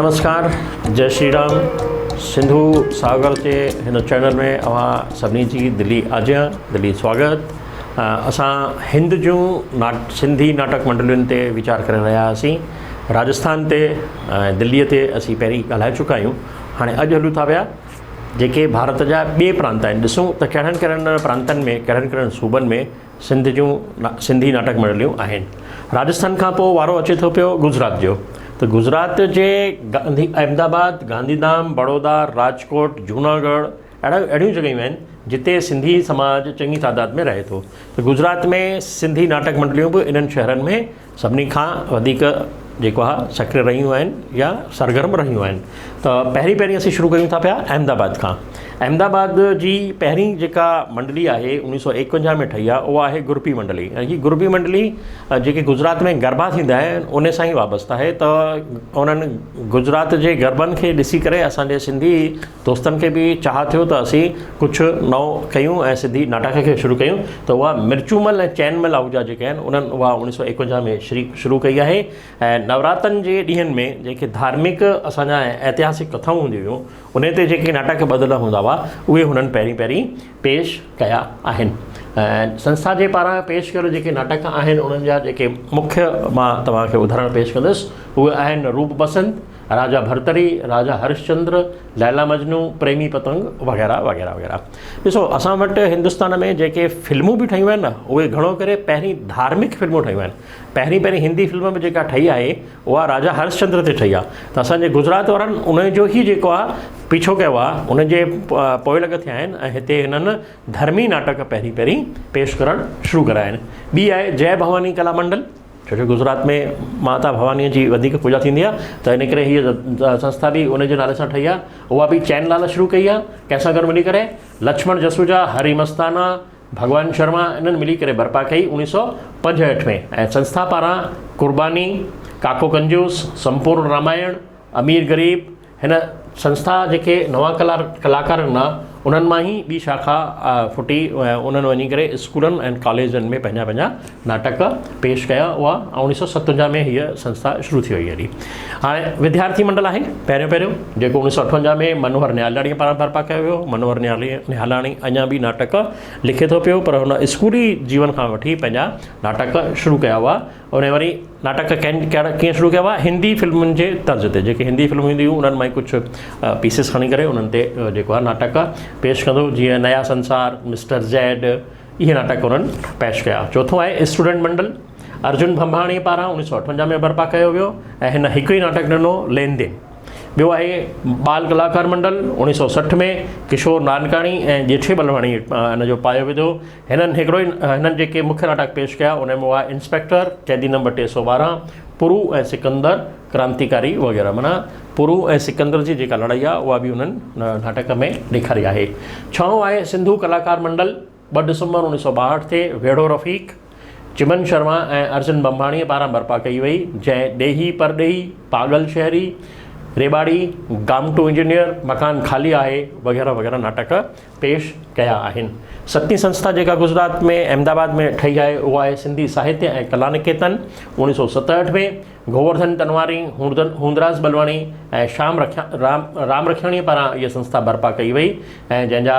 نمسڪار جئي شري رام سنڌو ساگر جي هن چينل ۾ اوهان سڀني جي دلي آجيان دلي سواگت اسان هند جون not Sindhi ناٽڪ منڊلين تي ويچار ڪري رهيا هئاسين راجسٿان تي ۽ دلي تي اسين پهرين ڳالهائي چڪا آهيون هاڻي اڄ هلون ٿا پيا جيڪي ڀارت جا ٻئي پرانت آهن ڏسون ته ڪهڙن ڪهڙن پرانتن ۾ ڪهڙن ڪهڙن صوبن ۾ سنڌ جون سنڌي ناٽڪ منڊليون آهن. راجسٿان کان پوء وارو اچي ٿو پيو گجرات جو ته گجرات جي گانڌي احمد آباد، گانڌيڌام، بڙودا، راجڪوٽ، جوناڳڙهه اهڙا اهڙيون جڳهيون آهن جتي سنڌي سماج چڱي تعداد ۾ رهي ٿو ته گجرات ۾ سنڌي ناٽڪ منڊليون به انهن شهرن ۾ سڀني کان وڌيڪ جيڪو آهي سڪريه رهيون آهن يا سرگرم رهيون آهن ته پهرين پهرين اسين شروع ڪيون ٿا پيا احمد آباد کان احمد آباد جي پهرين جيڪا منڊلي آهي اڻويهه سو ايڪونجاهه ۾ ٺهي آهي اها آهي گرپي منڊلي يعني ڪي گرپي منڊلي جيڪي گجرات ۾ گربا ٿيندا آهن ان سان ئي وابسته آهي ته انهن گجرات جي گربن کي ڏسي ڪري اسانجي سنڌي دوستن کي به چاهه ٿيو ته اسين ڪجهه نئون ڪيون ۽ سنڌي ناٽڪ کي شروع ڪيون ته اها مرچومل ۽ چينمل آهوجا جيڪي آهن انهن اها اوڻيهه سؤ ايڪونجاهه ۾ شري شروع ڪئي آهي ۽ نوراتن جي ڏينهن ۾ جيڪي ڌارمڪ اسان جا ائتهاسڪ ڪٿائون هونديون هيون انهي تي جيڪي ناٽڪ ٻڌل هوندا هئا اهي هنن پهرين پهرين پيش ڪيا آهن ۽ سنسٿا جي پاران پيش ڪيل جيڪي ناٽڪ آهن انهن جا جيڪي مکيه مان توهان کي اداهرڻ پيش ڪندس اهي آهن روپ بسنت، راجا ڀرتري، راجا هرشچندر، ليلا مجنون، پريمي پتنگ وغيره وغيره وغيره. ڏسو اسان وٽ هندستان ۾ جيڪي فلمون به ٺهيون آهن نه اهي گهڻو ڪري پهرين ڌارمڪ فلمون ٺهيون آهن. پهرين پهرين هندي فلم به جيڪا ٺهي آهي اها راجا هرشچندر تي ٺهي آهي ته اسان جي گجرات وارن ان جو ئي جيڪو آهي پيڇو ڪيو آهي ان جي پوئلڳ ٿيا آهن ۽ هتي هنن ڌرمي ناٽڪ پهرين پهرين پيش ڪرڻ شروع ڪرايا آهن. ٻي آهي جئه ڀواني ڪلا منڊل. ڇو جو گجرات ۾ ماتا ڀوانيء جي وڌيڪ پوڄا ٿيندي آهي ته ان ڪري هيء سنسٿا به ان جي نالي سان ٺهي آهي. اها به چين لال شروع ڪئي آهي. ڪنهن سان گڏ ملي ڪري؟ لڇمڻ جسوجا، هري مستانا، ڀڳوان شرما انهن ملي ڪري برپا ڪئي اوڻيهه سؤ پنجهٺ ۾ ۽ سنسٿا پاران قرباني، ڪاڪو ڪنجوس، سمپورڻ رامائڻ، امير غريب، هن سنسٿا جيڪي نوان ڪلا ڪلاڪار ڏنا انهن مان ئي ٻي شاخا ڦٽي ۽ انهن وڃي ڪري اسڪولن ۽ ڪاليجن ۾ پنهنجا پنهنجا ناٽڪ پيش ڪيا اها اوڻيهه سؤ ستونجاهه ۾ هيء سنسٿا شروع ٿي وئي هلي هاڻي وديارٿي منڊل آهي پهريون پهريون جيڪو اوڻيهه سؤ اٺونجاهه ۾ منوهر نهالاڻيء پاران برپا ڪيو ويو منوهر نهالاڻي اڃا به ناٽڪ لکي ٿو پيو پر هن اسڪولي جيون کان وٺي پنهنجا ناٽڪ شروع ڪيا هئا انهن وري ناٽڪ ڪنهن ڪيئن شروع ڪيا هئا هندي فلمن جي طرز تي جيڪي هندي فلمون اينديون هيون انهن مان ئي ڪجهه پيسز کڻي ڪري انهن تي جيڪو آهي ناٽڪ پيش ڪندو جيئن نيا سنسار مسٽر زيڊ اهي ناٽڪ انهن پيش ڪيا چوٿون آهي اسٽوڊنٽ منڊل ارجن ڀمڀاڻي پاران اڻويهه سؤ اٺونجاهه ۾ برپا ڪيو ويو ۽ هن هڪ ئي ناٽڪ ڏنو لين دين ٻيو آهي ٻال ڪلاڪار منڊل اڻويهه سؤ 60 ۾ ڪشور نانڪاڻي ۽ ڄيٺي بلواڻي ان جو پايو وڌو هنن هڪڙو ئي هنن جيڪي مکيه ناٽڪ پيش ڪيا انهن ۾ هئا انسپيڪٽر، قيدي نمبر 312، پرو ۽ سڪندر، ڪرانتيڪاري وغيره معنيٰ پرو ۽ سڪندر جي جيڪا لڙائي آهي اها به انهن ناٽڪ ۾ ڏيکاري آهي. ڇهون آهي سنڌو ڪلاڪار منڊل 2 ڊسمبر 1962 تي ويڙهو رفيق، چمن شرما ۽ ارجن ڀمڀاڻيء پاران برپا ڪئي وئي، جنهن ڏيهي پرڏيهي، پاڳل شهري، ريٻاڙي، گامٽو انجنيئر، مڪان خالي آهي وغيره وغيره ناٽڪ پيش ڪيا آهن. ستين سنسٿا جيڪا گجرات ۾ احمد آباد ۾ ٺهي آهي اها آهي سنڌي ساهتيه ۽ ڪلا نڪيتن 1967 ۾ گوورڌن تنواري، هوندراج بلواڻي ۽ شام رام رام رکياڻيء پاران هيء سنسٿا برپا ڪئي وئي ۽ جنهن جا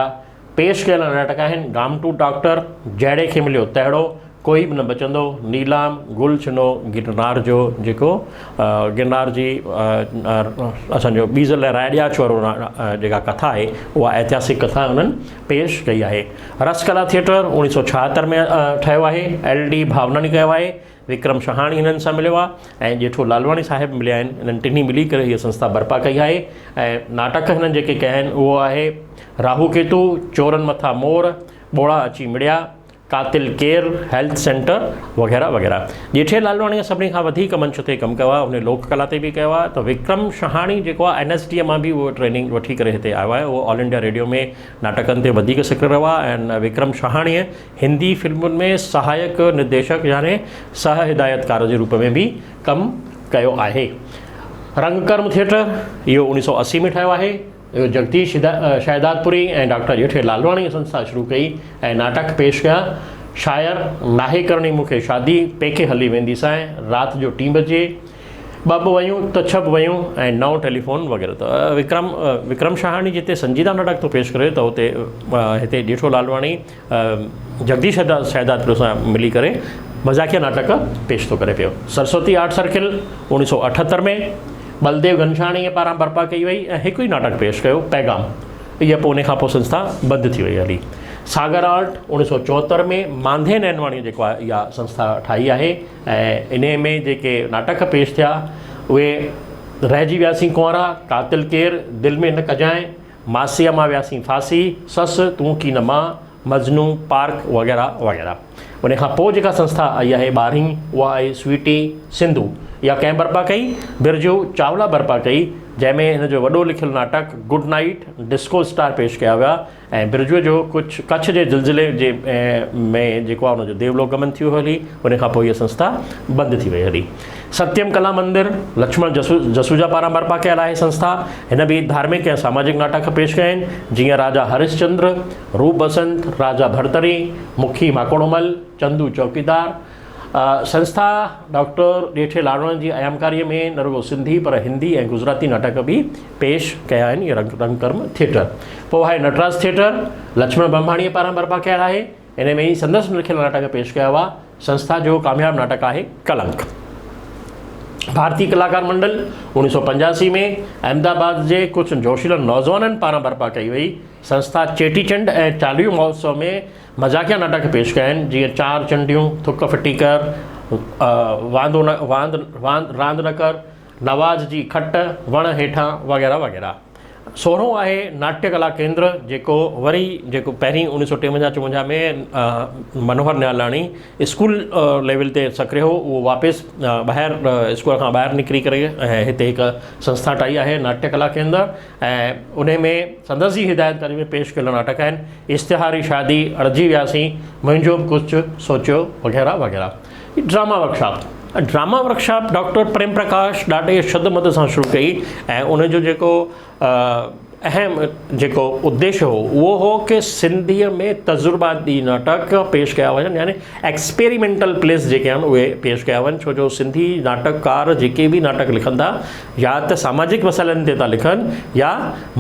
پيش ڪيل ناٽڪ آهن گامٽو ڊاڪٽر، جهڙي کي مليو تهڙو، ڪوئي به نه بچندو، نيلام، گل ڇنو گرنار جو جيڪو گرنار جي اسان جو ٻيزل ۽ راء ڏياچ وارو جيڪا ڪٿا آهي اها ائتهاسڪ ڪٿا انهن پيش ڪئي آهي. رس ڪلا ٿيٽر 1976 ۾ ٺهيو آهي، ايل ڊي ڀاوناڻي ڪيو آهي، وڪرم شهاڻي هنن سان مليو آهي ۽ ڄيٺو لالواڻي صاحب مليا آهن. انهن ٽنهي ملي ڪري هيء سنسٿا برپا ڪئي آهي ۽ ناٽڪ هنن جيڪي ڪيا آهن اهو آهي راهو ڪيتو، چورن مٿان مور، ٻوڙا اچي مڙيا، قاتل ڪير، هيلٿ سينٽر وغيره وغيره. ڄيٺي لالواڻيء سڀني کان وڌيڪ منچ تي ڪم ڪيو آهي، هن لوڪ ڪلا تي به ڪيو آهي ته وڪرم شهاڻي جيڪو آهي اين ايس ڊيء مان به اهو ٽريننگ وٺي ڪري هتي آيو آهي، اهو آل انڊيا ريڊيو ۾ ناٽڪن تي وڌيڪ سڪريل رهيو آهي ۽ وڪرم شهاڻيء هندي فلمن ۾ سهايڪ نديشڪ يعني سهه هدايتڪار جي روپ ۾ به ڪم ڪيو آهي. رنگ ڪرم ٿيٽر اهو اوڻيهه سؤ 80 ۾ ٺهيو آهي. اهو جگديش شهدادپوري ۽ ڊاڪٽر ڄيٺي لالواڻيء سنسٿا شروع ڪئي ۽ ناٽڪ پيش ڪيا. شاعر، ناهي ڪرڻي مون کي شادي، پيڪي هلي وينديسانء، رات جو ٽين بجي، ٻه به ويون ته ڇهه به ويون ۽ نئون ٽيليفون وغيره ته وڪرم وڪرم شاهاڻي جتي سنجيده ناٽڪ ٿو پيش ڪري ته اتي هتي ڄيٺو لالواڻي جگديش شهدادپور سان ملي ڪري مذاقيه ناٽڪ پيش ٿو ڪري پيو. سرسوتي آرٽ سرڪل اوڻيهه سؤ اٺهتر ۾ ٻلديو گهنشاڻيء پاران برپا ڪئي وئي ۽ هڪ ئي ناٽڪ پيش ڪيو پيغام. اها پوء ان کان پوء سنسٿا بند ٿي وئي هلي. ساگر آرٽ اوڻيهه سؤ چوهتر ۾ مانڌي نينواڻيء جيڪو آهي اها سنسٿا ٺاهي آهي ۽ انهيء ۾ جيڪي ناٽڪ پيش ٿيا اهي رهجي وياسين ڪنوارا، قاتل ڪير، دل ۾ نه ڪجانء، ماسيء مان وياسين ڦاسي، سس تون ڪي نه مان، مجنون، پارڪ وغيره وغيره. ان کان پوء جيڪا سنسٿا آئي آهي ٻارهين اها آهي سوئٽي سنڌو. اها ڪنهن برپا ڪئي؟ برجو چاولا برپا ڪئي، جنهن ۾ هن جو وڏو لکيل ناٽڪ گڊ نائيٽ ڊسڪو اسٽار پيش ڪيا ويا ۽ برجوء جو ڪڇ ڪڇ جي زلزلي جي ۾ جيڪو آهي ان جو ديولوڪ گمن ٿي ويو هلي ان کان پوء هيء سنسٿا بند ٿي وئي هلي. ستيم ڪلا مندر لڇمڻ جسو جسوجا پاران برپا ڪيل آهي سنسٿا هن به ڌارمڪ ۽ ساماجڪ ناٽڪ پيش ڪيا آهن جيئن راجا هرشچندر، روپ بسنت، راجا ڀرتري، مکي ماڪوڙومل، چندو چوڪيدار، سنسٿا ڊاڪٽر ڄيٺي لاڙوڻ جي ايامڪاريء ۾ نه رڳو سنڌي پر هندي ۽ گجراتي ناٽڪ به پيش ڪيا آهن. اهو رنگ رنگڪرم ٿيٽر پوء آهي نٽراج ٿيٽر لڇمڻ ڀمڀاڻيء پاران برپا ڪيل آهي. ان ۾ ئي سندس لکيل ناٽڪ پيش ڪيا هئا. سنسٿا جو ڪامياب ناٽڪ آهي ڪلنڪ. ڀارتي ڪلاڪار منڊل 1985 ۾ احمد آباد جي ڪجهه جوشيلن نوجوانن پاران برپا ڪئي وئي. سنسٿا چيٽي چنڊ ۽ چاليهو مهوتسو ۾ مذاقيه ناٽڪ پيش ڪيا آهن، جيئن چار چنڊيون، ٿڪ ڦٽي ڪر، واندو نه واند واند راند نه ڪر، نواز جي کٽ، وڻ هيٺان وغيره وغيره. سورهون آهي ناٽيه ڪلا ڪيندر جيڪو وري جيڪو پهرين اوڻيهه سؤ ٽيونجاهه چونجاهه ۾ منوهر نيالاڻي اسڪول ليول تي سڪريو هو اهو واپس ٻاهر اسڪول کان ٻاهر نڪري ڪري ۽ هتي هڪ سنسٿا ٺاهي آهي ناٽيه ڪلا ڪيندر ۽ انهي ۾ سندس ئي هدايتڪاري ۾ پيش ڪيل ناٽڪ آهن، اشتهاري شادي، اڙجي وياسين، منهنجو به ڪجهه سوچيو وغيره وغيره. Drama workshop, drama workshop doctor Prem Prakash ڏاڍي شد مد سان شروع ڪئي ۽ ان جو جيڪو اهم جيڪو اديش هو اهو هو ڪي سنڌيء ۾ تجرباتي ناٽڪ پيش ڪيا وڃن يعني ايڪسپيريمينٽل پليز جيڪي آهن اهي پيش ڪيا وڃن ڇو جو سنڌي ناٽڪڪار جيڪي به ناٽڪ لکن ٿا يا ته ساماجڪ مسئلن تي ٿا لکن يا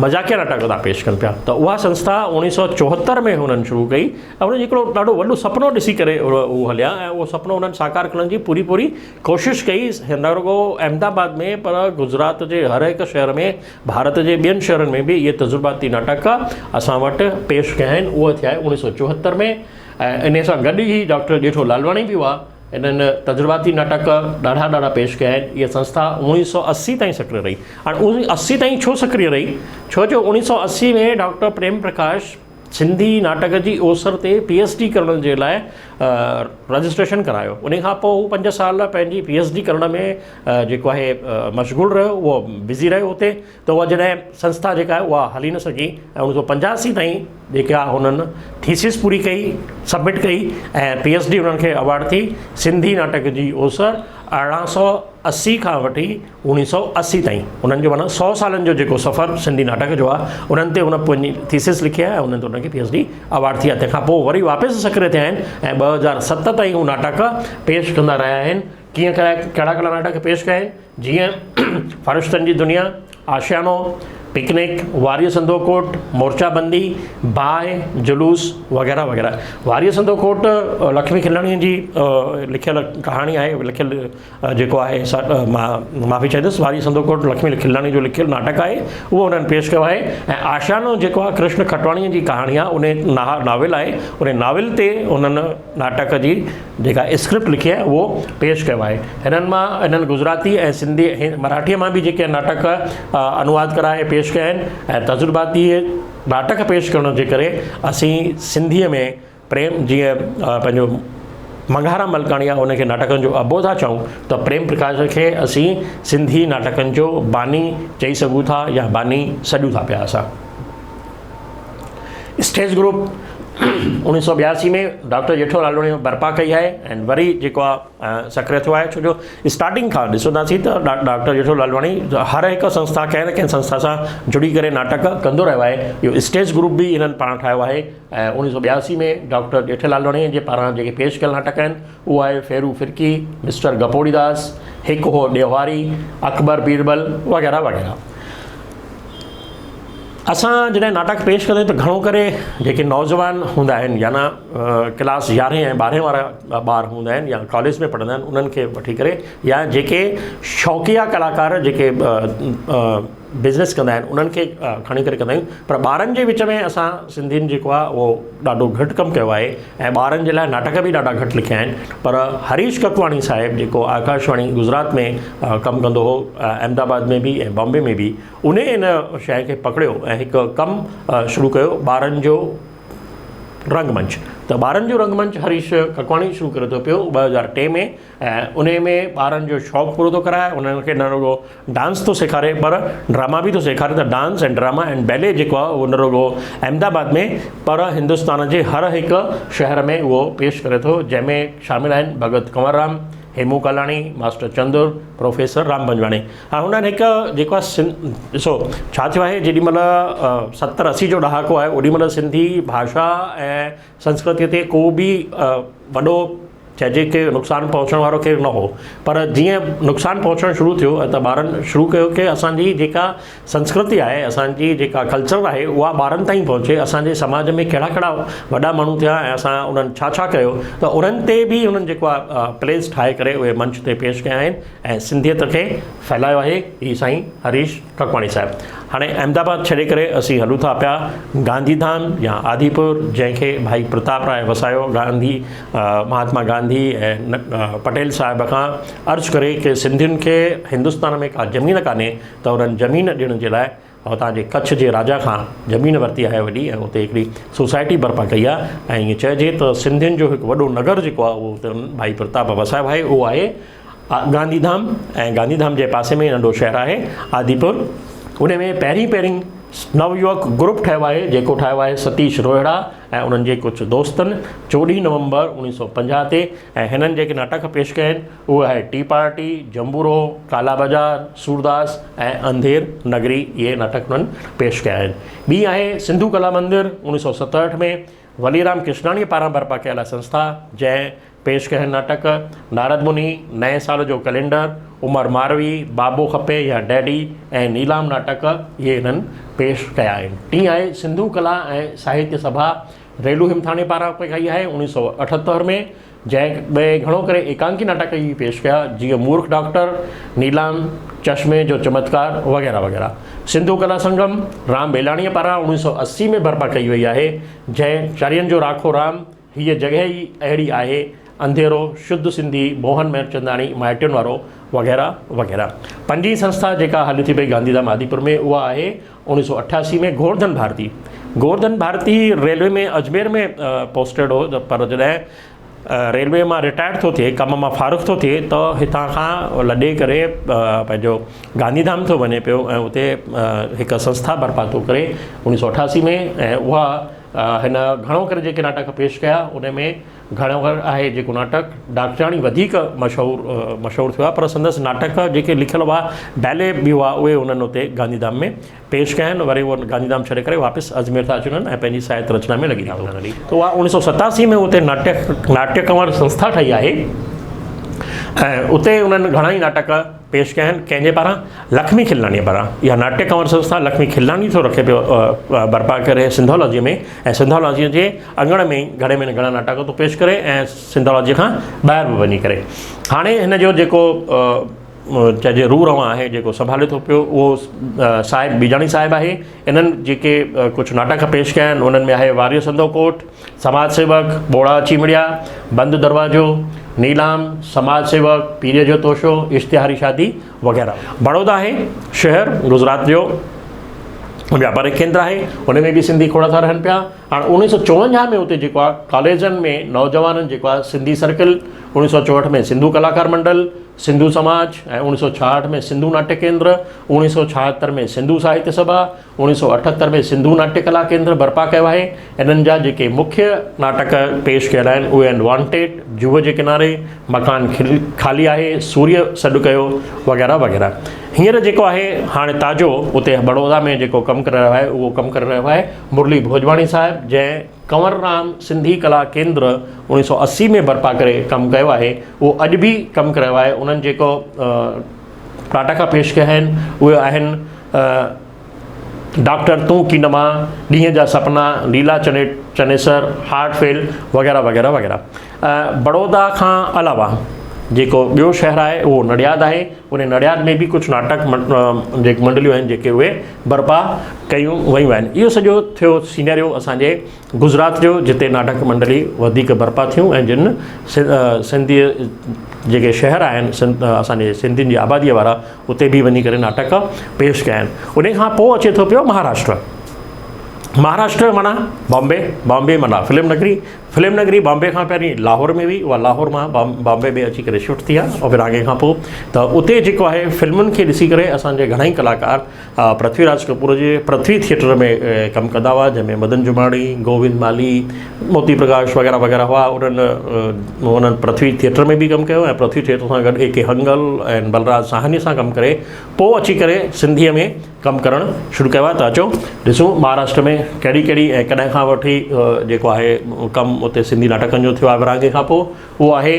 مذاقيه ناٽڪ ٿا پيش ڪن پيا ته اها سنسٿا اوڻيهه سؤ چوهتر ۾ هنن شروع ڪئي ۽ هنن هڪڙو ڏاڍو وڏو سپنو ڏسي ڪري هو هليا ۽ اهو سپنو هنن ساڪار ڪرڻ جي پوري پوري ڪوشش ڪئي نه رڳو احمد آباد ۾ پر گجرات جي هر هڪ شهر ۾ ڀارت جي ٻين شهرن ۾ به اهي تجرباتي ناٽڪ اسان وٽ پيش ڪيا آهن اهو ٿيا آهي اوڻيهه سؤ چوهتر ۾ ۽ انهي سان گڏ ئي ڊاڪٽر ڄيٺو لالواڻي به هئا انهن تجرباتي ناٽڪ ڏاڍا ڏاڍا پيش ڪيا آهن. اها سنسٿا اوڻيهه سؤ 80 تائين سڪريه رهي. هاڻي اوڻيهه 80 تائين ڇو سڪريه رهي؟ ڇو جو اوڻيهه سؤ 80 ۾ ڊاڪٽر پريم پرڪاش سنڌي ناٽڪ جي اوسر تي پي ايڇ ڊي ڪرڻ جي لاء رجسٽريشن ڪرايو. انهي کان پوء هو پنج سال پنهنجي پي ايڇ ڊي ڪرڻ ۾ جيڪو آهي مشغول رهيو، اهو بزي رهيو اتي. ته اها جڏهن سنسٿا جيڪا آهي اها هلي نه سگهي ۽ اوڻيهه سؤ پنجاسي تائين جيڪا هنن ٿيسز پوري ڪئي سبمٽ ڪئي ۽ پي ايڇ ڊي انهن کي اوارڊ ٿي سنڌي ناٽڪ جي اوسر 1880 کان وٺي 1980 تائين انهن جو معنيٰ سؤ سالن جو جيڪو سفر سنڌي ناٽڪ جو آهي انهن تي هن پنهنجي ٿيسز لکي آهي ۽ انهن تي انهن کي پي ايڇ ڊي اوارڊ ٿي آهي تنهن کان پوء وري واپس سڪريه ٿيا آهن ۽ 2007 تائين هو ناٽڪ پيش ڪندا رهيا آهن ڪيئن ڪرائي ڪهڙا ڪهڙا ناٽڪ پيش ڪيا آهن جيئن فرشتن جي دنيا، آشيانو، پڪنڪ، واريء سندو ڪوٽ، مورچا بندي، باهه، جلوس وغيره وغيره. واريء سندو ڪوٽ لکمي کلاڻيء جي لکيل ڪهاڻي آهي، لکيل جيڪو آهي معافي چاهيندس، واريء سندو ڪوٽ لکمي کلاڻيء جو لکيل ناٽڪ آهي، اهو انهن پيش ڪيو آهي ۽ آشيانو جيڪو آهي ڪرشن کٽواڻيء جي ڪهاڻي آهي، ان ناول آهي، ان ناول تي انهن ناٽڪ جي جيڪا اسڪرپٽ لکي آهي اهو پيش ڪيو آهي. هنن مان هنن گجراتي ۽ سنڌي مراٺيء مان به جيڪي ناٽڪ انواد ڪرائي پيش ڪيا آهن ۽ تجرباتي ناٽڪ پيش ڪرڻ جي ڪري اسين سنڌيء ۾ پريم جيئن پنهنجو منگهارام ملڪاڻي آهي ان کي ناٽڪن جو ابو ٿا چئون ته پريم پرڪاش کي اسين سنڌي ناٽڪن جو باني چئي سگهون ٿا يا باني سڏيون ٿا پيا اسان. Stage group 1982 ۾ doctor Jetho Lalwani برپا ڪئي آهي ۽ وري جيڪو آهي سڪريه ٿيو آهي ڇو جو اسٽارٽنگ کان ڏسنداسين ته ڊاڪٽر ڄيٺو لالواڻي هر هڪ سنسٿا ڪنهن نه ڪنهن سنسٿا سان جڙي ڪري ناٽڪ ڪندو رهيو آهي. اهو اسٽيج گروپ به هنن پاڻ ٺاهيو آهي ۽ 1982 ۾ ڊاڪٽر ڄيٺي لالواڻي جي پاران جيڪي پيش ڪيل ناٽڪ آهن اهو آهي ڦيرو فرقي، مسٽر گپوڙيداس، هڪ هو ڏيوهاري، اڪبر بيربل وغيره وغيره. اسان جڏهن ناٽڪ پيش ڪندا آهيون ته گهڻو ڪري جيڪي نوجوان هوندا آهن يعنيٰ ڪلاس يارهين ۽ ٻارهين وارا ٻار هوندا آهن يا ڪاليج ۾ پڙهندا آهن انهن کي وٺي ڪري يا جيڪي شوقيه ڪلاڪار جيڪي بزنس ڪندا آهن انهن کي کڻي ڪري ڪندا آهيون پر ٻارن جي وچ ۾ اسان سنڌين جيڪو آهي اهو ڏاڍو گهٽ ڪم ڪيو آهي ۽ ٻارن جي لاء ناٽڪ به ڏاڍا گهٽ لکيا آهن پر هريش ڪڪواڻي صاحب جيڪو آڪاشواڻي گجرات ۾ ڪم ڪندو هو احمد آباد ۾ به ۽ بامبي ۾ به انهي ان شيء کي پڪڙيو ۽ هڪ ڪم شروع ڪيو ٻارن جو رنگ منچ ته ٻارن جو رنگ منچ هريش ڪڪواڻي شروع ڪري ٿو پيو 2003 ۾ ۽ انهي ۾ ٻارن جو شوق پورو ٿو ڪرائي انهن کي نه رڳو ڊانس ٿو سيکاري پر ڊراما به ٿو سيکاري ته ڊانس ۽ ڊراما ۽ بيلي جيڪو آهي اهو نه رڳو احمد آباد ۾ پر هندستان جي هر هڪ شهر ۾ اهو پيش ڪري ٿو جنهن ۾ شامل آهن ڀڳت ڪنور رام، هيمو ڪالاڻي، ماسٽر چندر، پروفيسر رام پنجواڻي ۽ هنن هڪ جيڪو آهي سن ڏسو ڇا ٿيو آهي جيڏي مهل 70 80 جو ڏهاڪو آهي اوڏي مهل سنڌي ڀاشا ۽ سنسڪرتي تي ڪو به وڏو چئجي ڪي نقصان پهچڻ وارو ڪير نه هو پر جيئن نقصان پهچڻ شروع ٿيو ته ٻارن شروع ڪيو ڪي اسان جي جيڪا سنسڪرتي آهي اسان جي جيڪا ڪلچر آهي اها ٻارن تائين پهچي اسان جي سماج ۾ ڪهڙا ڪهڙا وڏا ماڻهو ٿيا ۽ اسان انهن ڇا ڇا ڪيو ته انهن تي به انهن جيڪو آهي پليز ٺاهي ڪري اهي منچ تي پيش ڪيا آهن ۽ سنڌيت کي ڦهلايو آهي هي سائين هريش ڪڪواڻي صاحب هاڻي احمد آباد ڇڏي ڪري اسين هلون ٿا پيا گانڌي ڌام يا آديپور جنهن کي ڀائي پرتاپ راء وسايو گانڌي مهاتما گانڌي ۽ پٽيل صاحب کان عرض ڪري ڪي سنڌين کي هندستان ۾ ڪا زمين ڪانهي ته انهن زمين ڏيڻ جي لاء هتان جي ڪڇ جي راجا کان زمين ورتي آهي وڏي ۽ اتي هڪڙي سوسائٽي برپا ڪئي آهي ۽ ائين چئجي ته سنڌين جو هڪ وڏو نگر جيڪو آهي اهو اتي ڀائي پرتاپ وسايو آهي اهو آهي گانڌي ڌام ۽ گانڌي ڌام جي پاسي ۾ ننڍو شهر آهي آديپور ان ۾ پهرين پهرين نويوڪ گروپ ٺهيو آهي جيڪو ٺاهيو آهي ستيش روهڙا ۽ انهن جي ڪجهه دوستن 14 نومبر 1950 تي ۽ هنن جيڪي ناٽڪ پيش ڪيا آهن اهي آهي ٽي پارٽي، جمبورو، ڪالا بازار، سورداس ۽ انڌير نگري اهي ناٽڪ انهن پيش ڪيا آهن. ٻي آهي سنڌو ڪلا مندر 1967 ۾ وليرام ڪشناڻيء پاران برپا ڪيل سنسٿا جنهن پيش ڪيل ناٽڪ، نارد مني، نئين سال جو ڪئلينڊر، عمر ماروي، بابو کپي يا ڊيڊي ۽ نيلام ناٽڪ اهي هنن پيش ڪيا آهن. ٽين آهي سنڌو ڪلا ۽ ساهتيه سڀا ريلو همٿاڻي پاران ڪئي آهي 1978 ۾ جنهن ۾ گهڻو ڪري ايڪانڪي ناٽڪ ئي پيش ڪيا جيئن مورک ڊاڪٽر، نيلام، چشمي جو چمتڪار وغيره وغيره. سنڌو ڪلا سنگم رام ٻيلاڻيء پاران 1980 ۾ برپا ڪئي وئي آهي جنهن چرين جو راکو رام، هيء جڳهه ئي اهڙي آهي، انڌيرو، شڌ سنڌي، موهن مهرچنداڻي، مائٽين وارو، وغيره وغيره. پنجين سنسٿا جيڪا هلي ٿي پئي گانڌيڌام آديپور ۾ اها آهي 1988 ۾ گورڌن ڀارتي. گورڌن ڀارتي ريلوي ۾ اجمير ۾ پوسٽيڊ هو پر جڏهن ريلوي مان رٽائرڊ ٿو ٿئي، ڪم مان فارغ ٿو ٿئي ته هتان کان لڏي ڪري پنهنجو گانڌيڌام ٿو وڃي پيو ۽ اتي هڪ سنسٿا برپا ٿو ڪري 1988 ۾ ۽ اها هن گهڻو ڪري جيڪي ناٽڪ پيش ڪيا ان ۾ گهڻو ڪري آهي جيڪو ناٽڪ ڊاڪٽرياڻي وڌيڪ مشهور مشهور ٿيو آهي پر سندس ناٽڪ جيڪي لکيل هئا بيلي به هئا اهي انهن اتي گانڌيڌام ۾ پيش ڪيا آهن وري اهو گانڌيڌام ڇڏي ڪري واپس اجمير ٿا اچي وڃن ۽ پنهنجي ساهت رچنا ۾ لڳي ٿا وڃن ته اها 1987 ۾ اتي ناٽڪ ناٽڪ ڪنور سنسٿا ٺهي آهي ۽ اتي انهن گهڻا ئي ناٽڪ پيش ڪيا آهن ڪنهن جي پاران لکمي کلناڻيء پاران اها ناٽيه ڪنور سنسٿا لکمي کلناڻي ٿو رکي پيو برپا ڪري سنڌالاجيء ۾ ۽ سنڌالاجيء جي اڱڻ ۾ ئي گهڻي ۾ گهڻا ناٽڪ ٿو پيش ڪري ۽ سنڌالاجيء کان ٻاهر به وڃي ڪري هاڻي هن جو جيڪو چئجي روح روان آهي جيڪو سنڀالي ٿو پيو اهو صاحب بيجاڻي صاحب آهي انهن جيڪي ڪجهه ناٽڪ پيش ڪيا آهن انهن ۾ آهي واريو سندو ڪوٽ سماج سيوڪ، ٻوڙا اچي مڙيا، بند دروازو، نيلام، سماج سيوڪ، پيريء جو توشو، اشتهاري شادي وغيره. بڙودا آهي شهر گجرات جو. وياپارڪ ڪيندر آهي ان ۾ به سنڌي کوڙ ٿا رهن پيا. هاڻ 1954 ۾ اتي جيڪو آهي ڪاليجن ۾ نوجوانن جيڪو آهي سنڌي سرڪل، 1964 ۾ سنڌو ڪلاڪار منڊل، سنڌو سماج ۽ 1966 ۾ سنڌو ناٽيه ڪيندر، 1976 ۾ سنڌو ساهتيه سڀا، 1978 ۾ سنڌو ناٽيه ڪلا ڪيندر برپا ڪيو آهي. انهن جا جيڪي مکيه ناٽڪ پيش ڪيل آهن اهي آهن وانٽيڊ، جوء جي ڪناري، مڪان خالي آهي، سوريه سڏ ڪيو وغيره وغيره. هينئر جيڪو آهي هاڻي تازو اتي بڙودا ۾ جيڪو ڪم ڪري رهيو آهي اهو ڪم ڪري رهيو آهي مرلي ڀوڄواڻي صاحب جنهن ڪنور رام سنڌي ڪلا ڪيندر 1980 ۾ برپا ڪري ڪم ڪيو آهي اهو اڄ به ڪم ڪري رهيو آهي. انهن جيڪو ناٽڪ پيش ڪيا آهن اهي آهن ڊاڪٽر تون ڪين مان، ڏينهن جا سپنا، ليلا چنيسر، هارٽ فيل وغيره وغيره وغيره. بڙودا کان علاوه جيڪو ٻيو شهر آهي اهو نڙياد آهي. ان نڙياد ۾ به ڪجهه ناٽڪ جيڪي منڊليون آهن جيڪي اهي برپا ڪيون ويون آهن. اهو سڄو ٿيو سينيريو اسان جي گجرات جو جتي ناٽڪ منڊلي وڌيڪ برپا ٿيون ۽ جن سنڌي جيڪي شهر آهن اسان جي سنڌين جي آباديء وارا اتي به وڃي ڪري ناٽڪ پيش ڪيا آهن. ان کان پوء اچي ٿو پيو مهاراشٽر. مهاراشٽر معنيٰ بامبي، بامبي معنيٰ فلم نگري، فلم نگري بامبي کان پهرين لاهور ۾ هئي، اها لاهور مان بامبي ۾ اچي ڪري شفٽ ٿي آهي ورهاڱي کان پوء ته اتي جيڪو آهي فلمن کي ڏسي ڪري اسان جي گهڻا ئي ڪلاڪار پرٿوي راج ڪپور جي پرٿوي ٿيٽر ۾ ڪم ڪندا هئا جنهن ۾ مدن جماڻي، گووند مالهي، موتي پرڪاش وغيره وغيره هئا. انهن انهن پرٿوي ٿيٽر ۾ به ڪم ڪيو ۽ پرٿوي ٿيٽر سان گڏ اي ڪي هنگل ۽ بلراج ساهني سان ڪم ڪري پوء اچي ڪري سنڌيء ۾ ڪم ڪرڻ شروع ڪيو آهي. ته اچو ڏسون مهاراشٽر ۾ ڪهڙي ڪهڙي ۽ ڪڏهن کان وٺي جيڪو آهي ڪم اتي سنڌي ناٽڪن جو ٿيو آهي ورهاڱي کان پوء. اهو آهي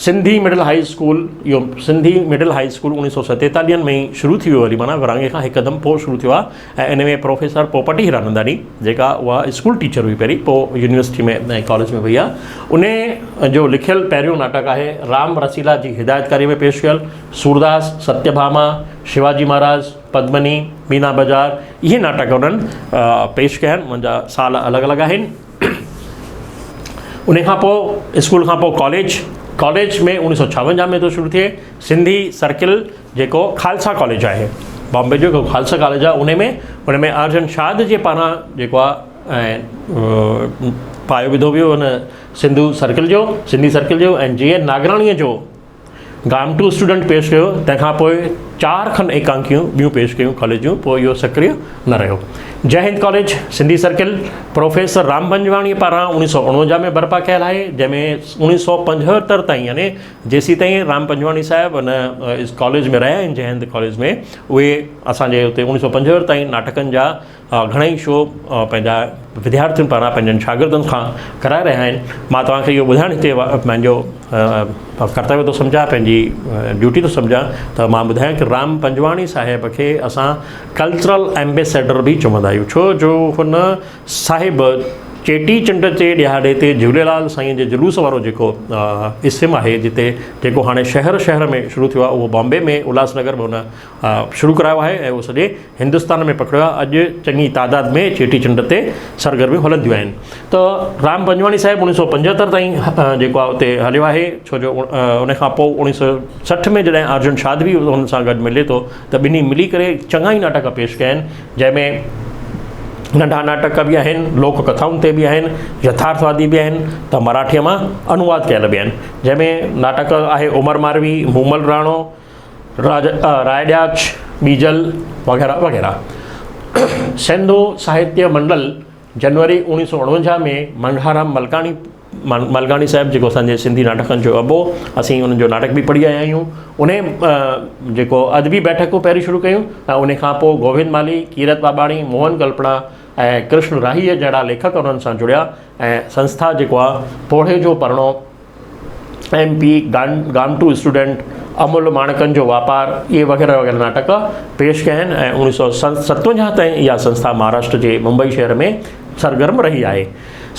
سنڌي مڊل هائي اسڪول. اهو سنڌي مڊل هائي اسڪول اوڻيهه سؤ ستيتاليهن ۾ ئي شروع ٿي ويو وري معنيٰ ورهاڱي کان هڪدم پوء شروع ٿيو آهي ۽ ان ۾ پروفيسر پوپٽي هيراننداڻي جيڪا اها اسڪول ٽيچر هئي پهرين پوء يونيورسٽي ۾ ۽ ڪاليج ۾ وئي آهي ان جو لکيل پهريون ناٽڪ آهي رام رسيلا جي هدايتڪاري ۾ پيش ڪيل سورداس، ستيڀاما، شيواجي مهاراج، پدمني، مينا بازار اهي ناٽڪ انهن پيش ڪيا آهن انهن جا سال الڳ الڳ آهن. ان کان پوء اسڪول کان پوء ڪاليج، ڪاليج ۾ اوڻيهه سؤ ڇاونجاهه ۾ ٿو شروع ٿئي سنڌي سرڪل جيڪو خالصا ڪاليج آهي بامبي جو جيڪو خالصا ڪاليج آهي ان ۾ ان ۾ ارجن شاد جي پاران جيڪو آهي ۽ پايو وڌو ويو ان سنڌو سرڪل جو سنڌي سرڪل جو ۽ جي اين ناگراڻيء جو گام ٽو اسٽوڊنٽ پيش ڪيو، تنهن کان پوء چار کن ايڪانڪيون ٻيون پيش ڪيون ڪاليج جون، پوء اهو سڪريه نه رهيو. Jai Hind college, Sindhi circle, professor Ram پنجواڻيء پاران اوڻيهه سؤ اڻونجاهه ۾ برپا ڪيل آهي، جنهن ۾ اوڻيهه سؤ پنجهتر تائين يعني جيسيتائين رام پنجواڻي صاحب ان ڪاليج ۾ رهيا آهن جئه هند ڪاليج ۾ اهي اسان جي اتي اوڻيهه سؤ پنجهتر تائين ناٽڪن جا گهڻائي شو پنهنجا وديارٿين پاران پنهنجن شاگردن کان ڪرائي رهيا آهن. مان توهان کي اهو ٻڌائڻ هتي پنهنجو ڪرتويه ٿو سمجهان پنهنجي ڊيوٽي ٿو سمجهان ته مان ٻڌايان ته رام پنجواڻي صاحب کي اسان ڪلچرل ايمبيسيڊر به چوندا آهيون ڇو جو هن صاحب چيٽي چنڊ جي ڏهاڙي تي جهوليلال سائين جي جلوس وارو جيڪو اسم آهي جتي جيڪو هاڻي شهر شهر ۾ شروع ٿيو آهي اهو بامبي ۾ الهاس نگر ۾ هن شروع ڪرايو آهي ۽ اهو سڄي هندستان ۾ پکڙيو آهي. اڄ چڱي تعداد ۾ چيٽي چنڊ تي سرگرميون هلنديون آهن ته رام پنجواڻي صاحب اوڻيهه سؤ پنجهتر تائين جيڪو آهي اتي هليو آهي ڇو جو ان کان پوء اوڻيهه سؤ 60 ۾ جڏهن ارجن شاد به هن سان گڏ ملي ٿو ته ٻنهي ملي ڪري چڱا ئي ناٽڪ پيش ڪيا آهن جنهن ۾ ننڍا ناٽڪ به آهن، لوڪ ڪٿائن تي به آهن، يٿارٿوادي به آهن ته مراٺيء مان انواد ڪيل به آهن جنهن ۾ ناٽڪ آهي عمر ماروي، مومل راڻو، راء ڏياچ، ٻيجل وغيره وغيره. سنڌو ساهتيه منڊل جنوري اوڻيهه سؤ اڻونجاهه ۾ منگهارام ملڪاڻي ملڪاڻي صاحب جيڪو اسان جي سنڌي ناٽڪن جو ابو اسين انهن جو ناٽڪ به پڙهي آيا آهيون انهي جيڪو ادبي بيٺڪون پهرين شروع ڪيون ۽ انهي کان پوء گووند مالهي، ڪيرت ٻاٻاڻي، موهن ڪلپنا ۽ ڪرشن راهيء جهڙا ليکڪ انهن سان جڙيا ۽ سنسٿا جيڪو آهي پوڙهي جو پرڻو ايم پي گامٽو اسٽوڊنٽ، امل ماڻڪن جو واپار اهي وغيره وغيره ناٽڪ پيش ڪيا آهن ۽ اوڻيهه سؤ ستونجاهه تائين اها سنسٿا مهاراشٽر جي ممبئي شهر ۾ سرگرم رهي آهي.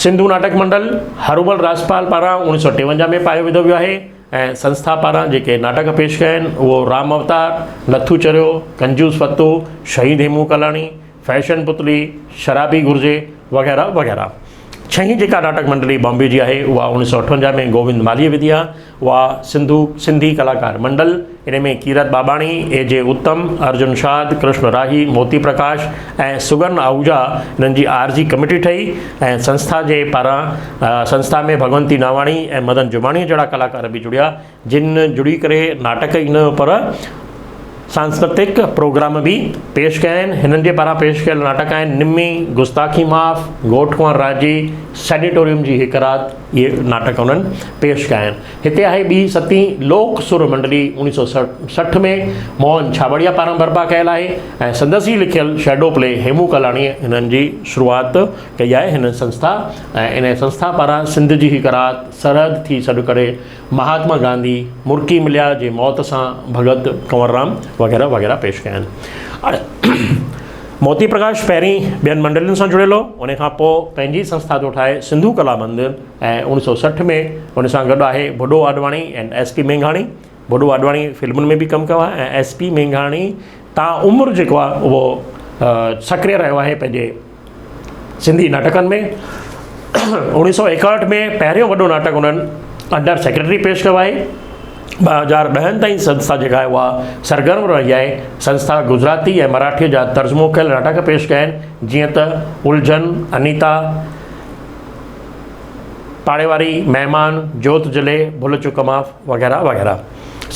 سنڌو ناٽڪ منڊل هرومل راجپال پاران اوڻيهه سؤ ٽيونجاهه ۾ پايو وڌو ويو آهي ۽ سنسٿا پاران جيڪي ناٽڪ پيش ڪيا آهن اهو رام اوتار، نٿو چريو، ڪنجوس فتو، شهيد هيمون ڪلاڻي، فيشن پتلي، شرابي گهرجي وغيره وغيره. ڇهين جيڪا ناٽڪ منڊلي بامبي جي آهي اها اوڻيهه سؤ اٺونجاهه ۾ گووند مالهيء وڌي آهي. اها سنڌو سنڌي ڪلاڪار منڊل، ان ۾ ڪيرت ٻاٻاڻي، اي جي اتم، ارجن شاد، ڪرشن راهي، موتي پرڪاش ۽ سگن آهوجا انهن جي عارضي ڪميٽي ٺهي ۽ سنسٿا جي پاران سنسٿا ۾ ڀڳونتي ناواڻي ۽ مدن جماڻيء جهڙا ڪلاڪار به جڙيا جن جڙي ڪري ناٽڪ ئي نه پر سانسڪرتڪ پروگرام به پيش ڪيا آهن. هنن جي پاران پيش ڪيل ناٽڪ آهن نمي، گستاخي معاف، گهوٽ ڪنوار راضي، سينيٽوريم جي هڪ رات اهي ناٽڪ انهن پيش ڪيا آهن. هتي آهي ٻي ستين لوڪ سر منڊلي اوڻيهه سؤ 60 ۾ موهن ڇاٻڙيا پاران برپا ڪيل آهي ۽ سندس ئي لکيل شيڊو پلي هيمون ڪالاڻيء هنن جي شروعات ڪئي آهي. هن سنسٿا ۽ انهيء سنسٿا پاران سنڌ جي هڪ رات، سرحد ٿي سڏ ڪري، مهاتما گانڌي، مرڪي مليا جي موت سان ڀڳت ڪنور رام وغيره وغيره پيش ڪيا آهن. موتي پرڪاش پهرين ٻين منڊلين سان جڙيل هو، ان کان پوء پنهنجي سنسٿا ٿو ٺاهي سنڌو ڪلا مندر ۽ اوڻيهه سؤ 60 ۾ ان سان گڏ آهي ڀڏو آڏواڻي ۽ ايس پي مينگهاڻي. ڀڏو آڏواڻي فلمن ۾ به ڪم ڪيو آهي ۽ ايس پي مينگهاڻي تا عمر جيڪو آهي اهو سڪريه رهيو آهي پنهنجي سنڌي ناٽڪن ۾. اوڻيهه سؤ 61 ۾ پهريون وڏو ناٽڪ انهن انڊر سيڪريٽري پيش ڪيو آهي. 2010 تائين سنسٿا جيڪا آهي اها سرگرم رهي آهي. سنسٿا گجراتي ۽ مراٺيء جا ترجمو ڪيل ناٽڪ پيش ڪيا آهن، جيئن ته الجهن، انيتا، پاڙيواري، مهمان، جوت جلي، ڀل چڪ معاف وغيره وغيره.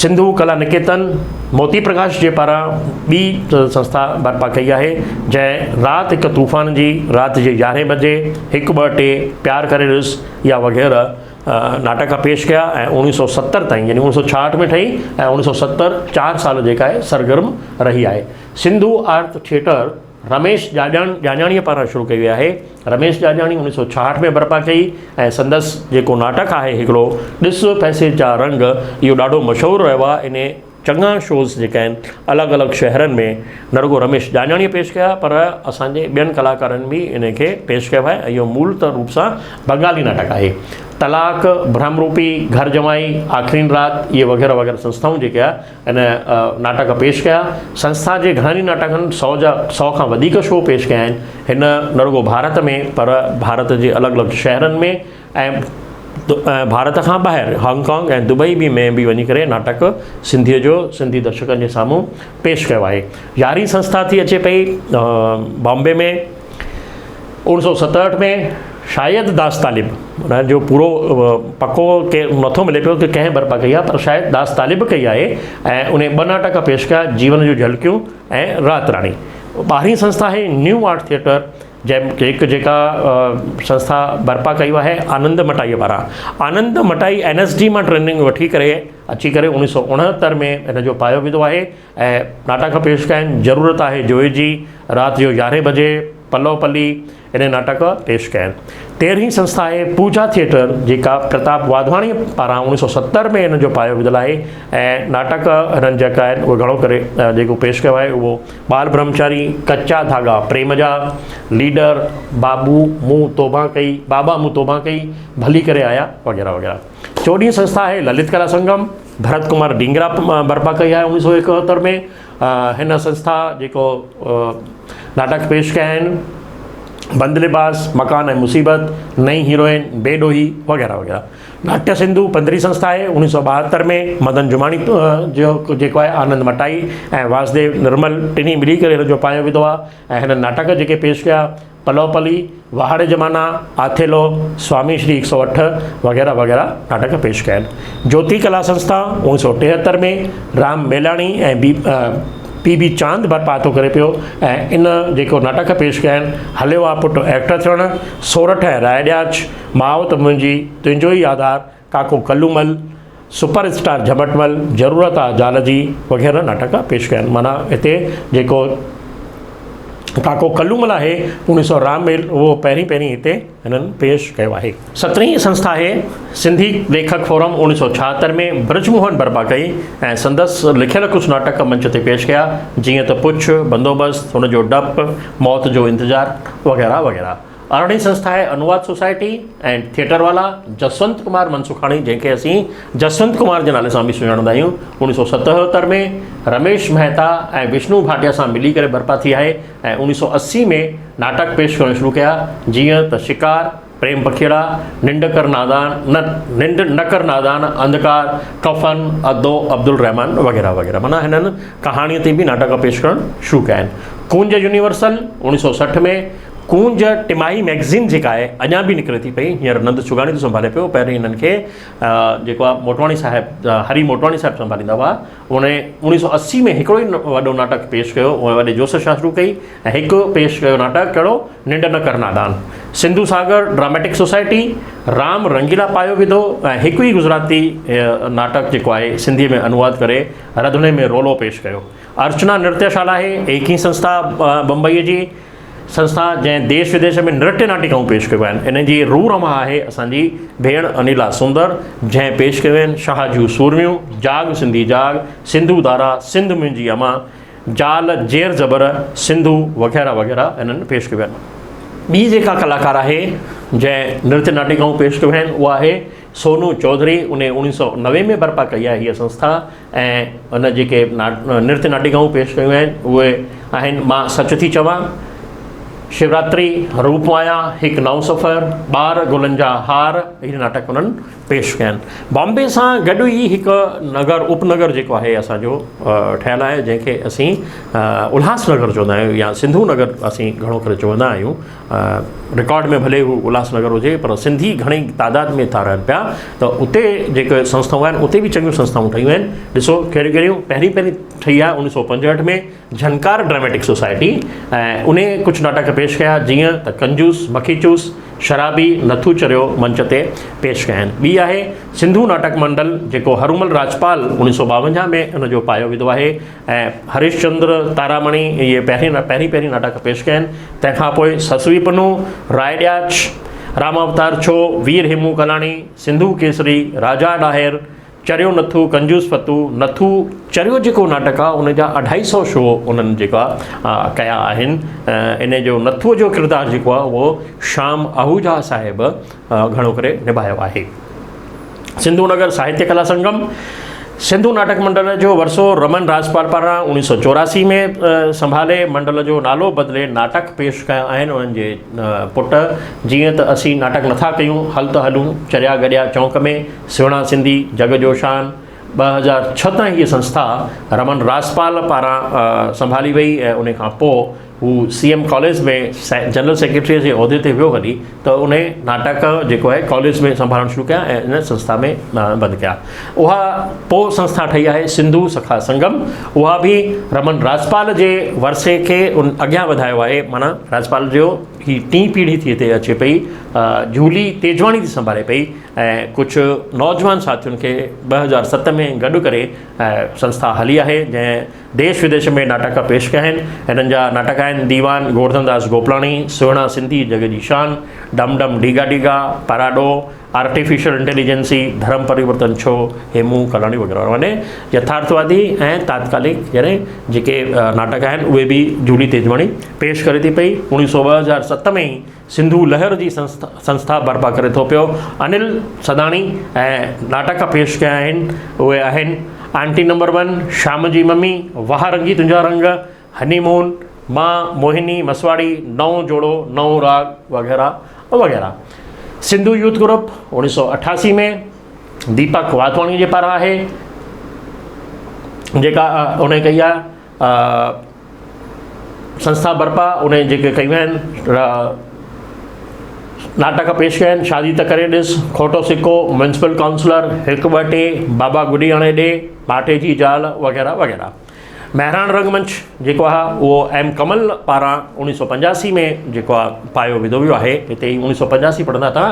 سنڌو ڪلا نڪيتن موتي پرڪاش جي پاران ٻي سنسٿا برپا ڪئي آهي، جنهن رات هڪ طوفان جي، رات جي يارهين بجي، هڪ ٻه ٽي، پيار ڪري ڏس يا وغيره ناٽڪ پيش ڪيا ۽ اوڻيهه سؤ 70 تائين يعني اوڻيهه سؤ 66 ۾ ٺهي ۽ اوڻيهه سؤ 70 چار سال جيڪا آهي سرگرم رهي آهي. سنڌو آرٽ ٿيٽر رميش جاڄاڻ ڄاڃاڻيء پاران شروع ڪئي وئي آهي. رميش ڄاڃاڻي اوڻيهه سؤ 66 ۾ برپا ڪئي ۽ سندس جيڪو ناٽڪ آهي هڪڙو ڏس پئسي جا رنگ اهو ڏاڍو مشهور رهيو آهي. انهي چڱا شوز جيڪا آهن الڳ الڳ شهرن ۾ نه رڳو رميش ڄاڃاڻيء پيش ڪيا پر اسان جي ٻين ڪلاڪارن به انهي کي پيش ڪيو آهي ۽ اهو مول ته روپ سان بنگالي ناٽڪ آهي. طلاق، ڀرم روپي، گهر جمائي، آخرين رات اهي وغيره وغيره سنسٿائون جيڪي آهي ان ناٽڪ پيش ڪيا. سنسٿا جي گهڻن ئي ناٽڪن سؤ جا سؤ کان وڌيڪ شو پيش ڪيا آهن. هن نه رڳو ڀارت ۾ پر ڀارت جي الڳ الڳ شهرن ۾ ۽ ڀارت کان ٻاهر هانگ ڪانگ ۽ دبئي به ۾ به وڃي ڪري ناٽڪ سنڌيء جو سنڌي درشڪن جي سامهون پيش ڪيو آهي. يارهين سنسٿا ٿي اچي پئي بامبي ۾. اوڻ سؤ 67 ۾ شايد داس طالب ان جو پورو پڪو ڪي نٿو ملي پيو ته ڪنهن برپا ڪئي آهي پر شايد داس طالب ڪئي آهي ۽ ان ٻه ناٽڪ پيش ڪيا جيون جون جهلڪيون ۽ رات راڻي. ٻارهين سنسٿا آهي نيو آرٽ ٿيٽر جنهن هڪ جيڪا سنسٿا برپا ڪئي آهي آنند مٽائي وارا. آنند مٽائي اين ايس ڊي مان ٽريننگ وٺي ڪري اچي ڪري اوڻيهه سؤ 69 ۾ ان جو پايو وڌو آهي ۽ ناٽڪ پيش ڪيا آهن ضرورت آهي جوئي جي، رات جو يارهين بجي، پلو پلي، انهي ناٽڪ پيش ڪيا آهن. تيرهين سنسٿا آهي پوجا ٿيٽر جيڪا پرتاپ واڌواڻيء پاران اوڻيهه سؤ 70 ۾ انهن جو پايو وڌل آهي ۽ ناٽڪ هنن جيڪا آهن اهي گهڻو ڪري جيڪو پيش ڪيو آهي اهو ٻال برهمچاري، ڪچا ڌاڳا پريم جا، ليڊر، بابو مون توبهان ڪئي، بابا مون توبهان ڪئي، ڀلي ڪري آيا وغيره وغيره. چوڏهين سنسٿا آهي للت ڪلا سنگم، ڀرت ڪمار ڊينگرا برپا ڪئي آهي اوڻيهه سؤ 71 ۾. هن سنسٿا جيڪو ناٽڪ پيش ڪيا آهن بند لباس، مڪان ۽ مصيبت، نئين هيروئن، بي ڏوهي وغيره وغيره. ناٽيه سنڌو پندرهين سنسٿا آهي اوڻيهه سؤ 72 ۾ مدن جماڻي جو جيڪو آهي آنند مٽائي ۽ واسديو نرمل ٽنهي ملي ڪري هن جو پايو وڌو آهي ۽ هنن ناٽڪ جيڪي پيش ڪيا پلو پلي، واهڙ زمانا، آٿيلو، سوامي شري هڪ سؤ اٺ وغيره وغيره ناٽڪ پيش ڪيا آهن. جوتي ڪلا سنسٿا اوڻيهه سؤ 73 ۾ رام ميلاڻي ۽ بي پي بي چاند برپا ٿو ڪري پيو ۽ ان جيڪو ناٽڪ پيش ڪيا آهن هليو آ پٽ ايڪٽر ٿيڻ، سورٺ ۽ راء ڏياچ، ماء ته منهنجي تنهنجو ئي آڌار، ڪاڪو ڪلومل، سپر اسٽار جهمٽمل، ضرورت آ زال جي وغيره ناٽڪ پيش ڪيا آهن. معنيٰ هتي جيڪو ڪاڪو ڪلومل آهي اوڻيهه سؤ رام ميل اهو پهرين پهرين هتي هنن پيش ڪيو آهي. سترهين سنسٿا آهي سنڌي ليکڪ فورم اوڻيهه سؤ 76 ۾ برج موهن برپا ڪئي ۽ سندس لکيل ڪجهه ناٽڪ منچ تي پيش ڪيا جيئن ته پڇ، بندوبست، هن جو ڊپ، موت جو انتظار وغيره وغيره. ارڙهين سنسٿا آهي انواد سوسائٽي ۽ ٿيٽر والا جسونت ڪمار منسکاڻي جنهن کي اسين جسونت ڪمار جي نالي سان به سڃاڻندا آهيون اوڻيهه سؤ 77 ۾ رميش مهتا ۽ وشنو ڀاٽيا سان ملي ڪري برپا ٿي آهي ۽ اوڻيهه سؤ 80 ۾ ناٽڪ پيش ڪرڻ شروع ڪيا جيئن ته شڪار، پريم پکيئڙا، ننڊ ڪر نادان، نه ننڊ نه ڪر نادان، انڌڪار، ڪفن، ادو عبدالرحمان وغيره وغيره معنيٰ هنن ڪهاڻيء تي به ناٽڪ پيش ڪرڻ شروع ڪيا آهن. ڪونج يونيورسل، اوڻيهه سؤ 60 ۾ ڪونج ٽماهي مئگزين جيڪا آهي اڃا به نڪري ٿي پئي، هينئر نند ڇگاڻي ٿو سنڀالي پيو، پهرين هنن کي جيڪو آهي موٽواڻي صاحب هري موٽواڻي صاحب سنڀاليندا هئا. ان اوڻيهه سؤ 80 ۾ هڪڙو ئي وڏو ناٽڪ پيش ڪيو، وڏي جوش سان شروع ڪئي ۽ هڪ پيش ڪيو ناٽڪ ڪهڙو ننڊ نه ڪر نادان. سنڌو ساگر ڊراميٽڪ سوسائٽي رام رنگيلا پايو وڌو ۽ هڪ ئي گجراتي ناٽڪ جيڪو آهي سنڌيء ۾ انواد ڪري رڌڻي ۾ رولو پيش ڪيو. ارچنا نرتيه شالا آهي ايڪهين سنسٿا بمبئيء جي سنسٿا جنهن ديش وديش ۾ نرتيه ناٽڪائون پيش ڪيون آهن. ان جي روح رمان آهي اسان جي ڀيڻ انيلا سندر جنهن پيش ڪيون آهن شاهه جون سورميون، جاڳ سنڌي جاڳ، سنڌو ڌارا، سنڌ منهنجي امان، جال، زير زبر، سنڌو وغيره وغيره هنن پيش ڪيون آهن. ٻي جيڪا ڪلاڪار آهي جنهن نرتيه ناٽڪائون پيش ڪيون آهن اها آهي سونو چوڌري. انهي 1990 ۾ برپا ڪئي آهي هيء سنسٿا ۽ ان جيڪي نرتيه ناٽڪائون پيش ڪيون آهن اهي آهن مان سچ ٿي چوان، شوراتري، روپ مايا، هڪ نئون سفر، ٻار گلن جا هار اهي ناٽڪ انهن پيش ڪيا آهن. بامبي سان گڏ ئي هڪ نگر اپنگر جيڪو آهي اسان جو ٺهيل آهي جنهن کي اسين الهاس نگر چوندا آهيون يا سنڌو نگر اسين گهڻو ڪري چوندا آهيون. رڪارڊ ۾ ڀلي هو الهاس نگر هجي پر سنڌي گهڻي تعداد ۾ ٿا رهن پيا ته اتي جيڪي سنسٿائون آهن اتي به چڱيون سنسٿائون ٺهيون آهن. ڏسو ڪهڙيون ڪهڙيون پهرين پهرين ٺهي آهي 1965 ۾ جهنڪار ڊراميٽڪ سوسائٽي ۽ انهي ڪجهه ناٽڪ پيش ڪيا جيئن ته ڪنجوس مکي چوس، شرابي، نٿو چريو منچ تي پيش ڪيا آهن. ٻي آهي سنڌو ناٽڪ منڊل جيڪو هرومل راجپال 1952 ۾ ان جو پايو وڌو آهي ۽ هريش چندر تارامڻي اهي پهرين پهرين پهرين ناٽڪ پيش ڪيا آهن. تنهن کان پوء سسوي پنهون، راء ڏياچ، رام اوتار ڇو، وير هيمون ڪلاڻي، سنڌو ڪيسري، راجا ڏاهر، چريو نٿو ڪنجوس فتو نٿو چريو جيڪو ناٽڪ آ ان جا اڍائي سئو شو انهن جيڪا ڪيا آهن ان جو نٿو جو ڪردار جيڪو آ اهو شام آهوجا صاحب گهڻو ڪري نڀايو آهي. سنڌو نگر ساهتيه ڪلا سنگم سنڌو ناٽڪ منڊل جو ورثو رمن راجپال پاران 1984 ۾ سنڀالي منڊل جو نالو بدلي ناٽڪ پيش ڪيا آهن انهن جي پٽ جيئن ته اسين ناٽڪ نٿا ڪيون هل ته هلون چريا گڏيا چونڪ ۾ سهڻا سنڌي جڳ جو شان 2006 تائين هيء سنسٿا رمن راسپال پاران سنڀالي وئي ۽ ان کان پوء هو سي ايم ڪاليج ۾ جنرل سيڪريٽريء جي عهدي تي ويو هلي ته ان ناٽڪ جيڪو آهي ڪاليج ۾ سنڀالڻ شروع ڪيا ۽ ان سنسٿا ۾ بند ڪيا. اها پوء سنسٿا ٺهي آهي سنڌو سکا سنگم اها به رمن راجپال جي ورثي کي ان اڳيان وڌايو آهي معنيٰ راجپال جو هي ٽين پيڙهي ٿي هتي اچي پئي جهولي تيجواڻي ٿي سنڀالي پئي ۽ ڪجهه نوجوان ساٿين کي 2007 ۾ گڏ ڪري سنسٿا هلي آهي جنهن ديش وديش ۾ ناٽڪ پيش ڪيا آهن. هنن جا ناٽڪ آهن ديوان گورڌن داس گوپلاڻي، سهڻا سنڌي جڳ جي شان، ڊم ڊم ڊيگا ڊيگا، پاراڏو، آرٽيفيشل انٽيليجنسي، ڌرم پريورتن ڇو، هيمون ڪلاڻي وغيره يعني يٿارٿوادي ۽ تاتڪالڪ يعني جيڪي ناٽڪ آهن اهي به جولي تيجواڻي پيش ڪري ٿي پئي. اوڻيهه سو 2007 ۾ ئي سنڌو لهر جي سنسٿا برپا ڪري ٿو پيو. انيل سداڻي ۽ ناٽڪ پيش ڪيا آهن اهي آهن، آنٽي نمبر ون، شام جي ممي، واهه رنگي تنهنجا رنگ، هني مون، مان موهني مسواڙي، نئون جوڙو نئون راڳ وغيره وغيره. سنڌو يوٿ گروپ 1988 ۾ ديپڪ واتواڻي جي پاران آهي جيڪا ان ڪئي آهي. سنسٿا برپا انهن جيڪي ڪيون آهن ناٽڪ پيش ڪيا آهن شادي ته ڪري ڏس کوٽو سڪو ميونسپل ڪائونسلر هڪ ٻه ٽي بابا گڏي آڻي ڏي ڀاٽي جي زال وغيره وغيره مهراڻ رنگ منچ جيڪو آهي اهو ايم ڪمل پاران 1985 ۾ جيڪو آهي پايو وڌو ويو آهي هتي ئي 1985 پڙهندا ٿا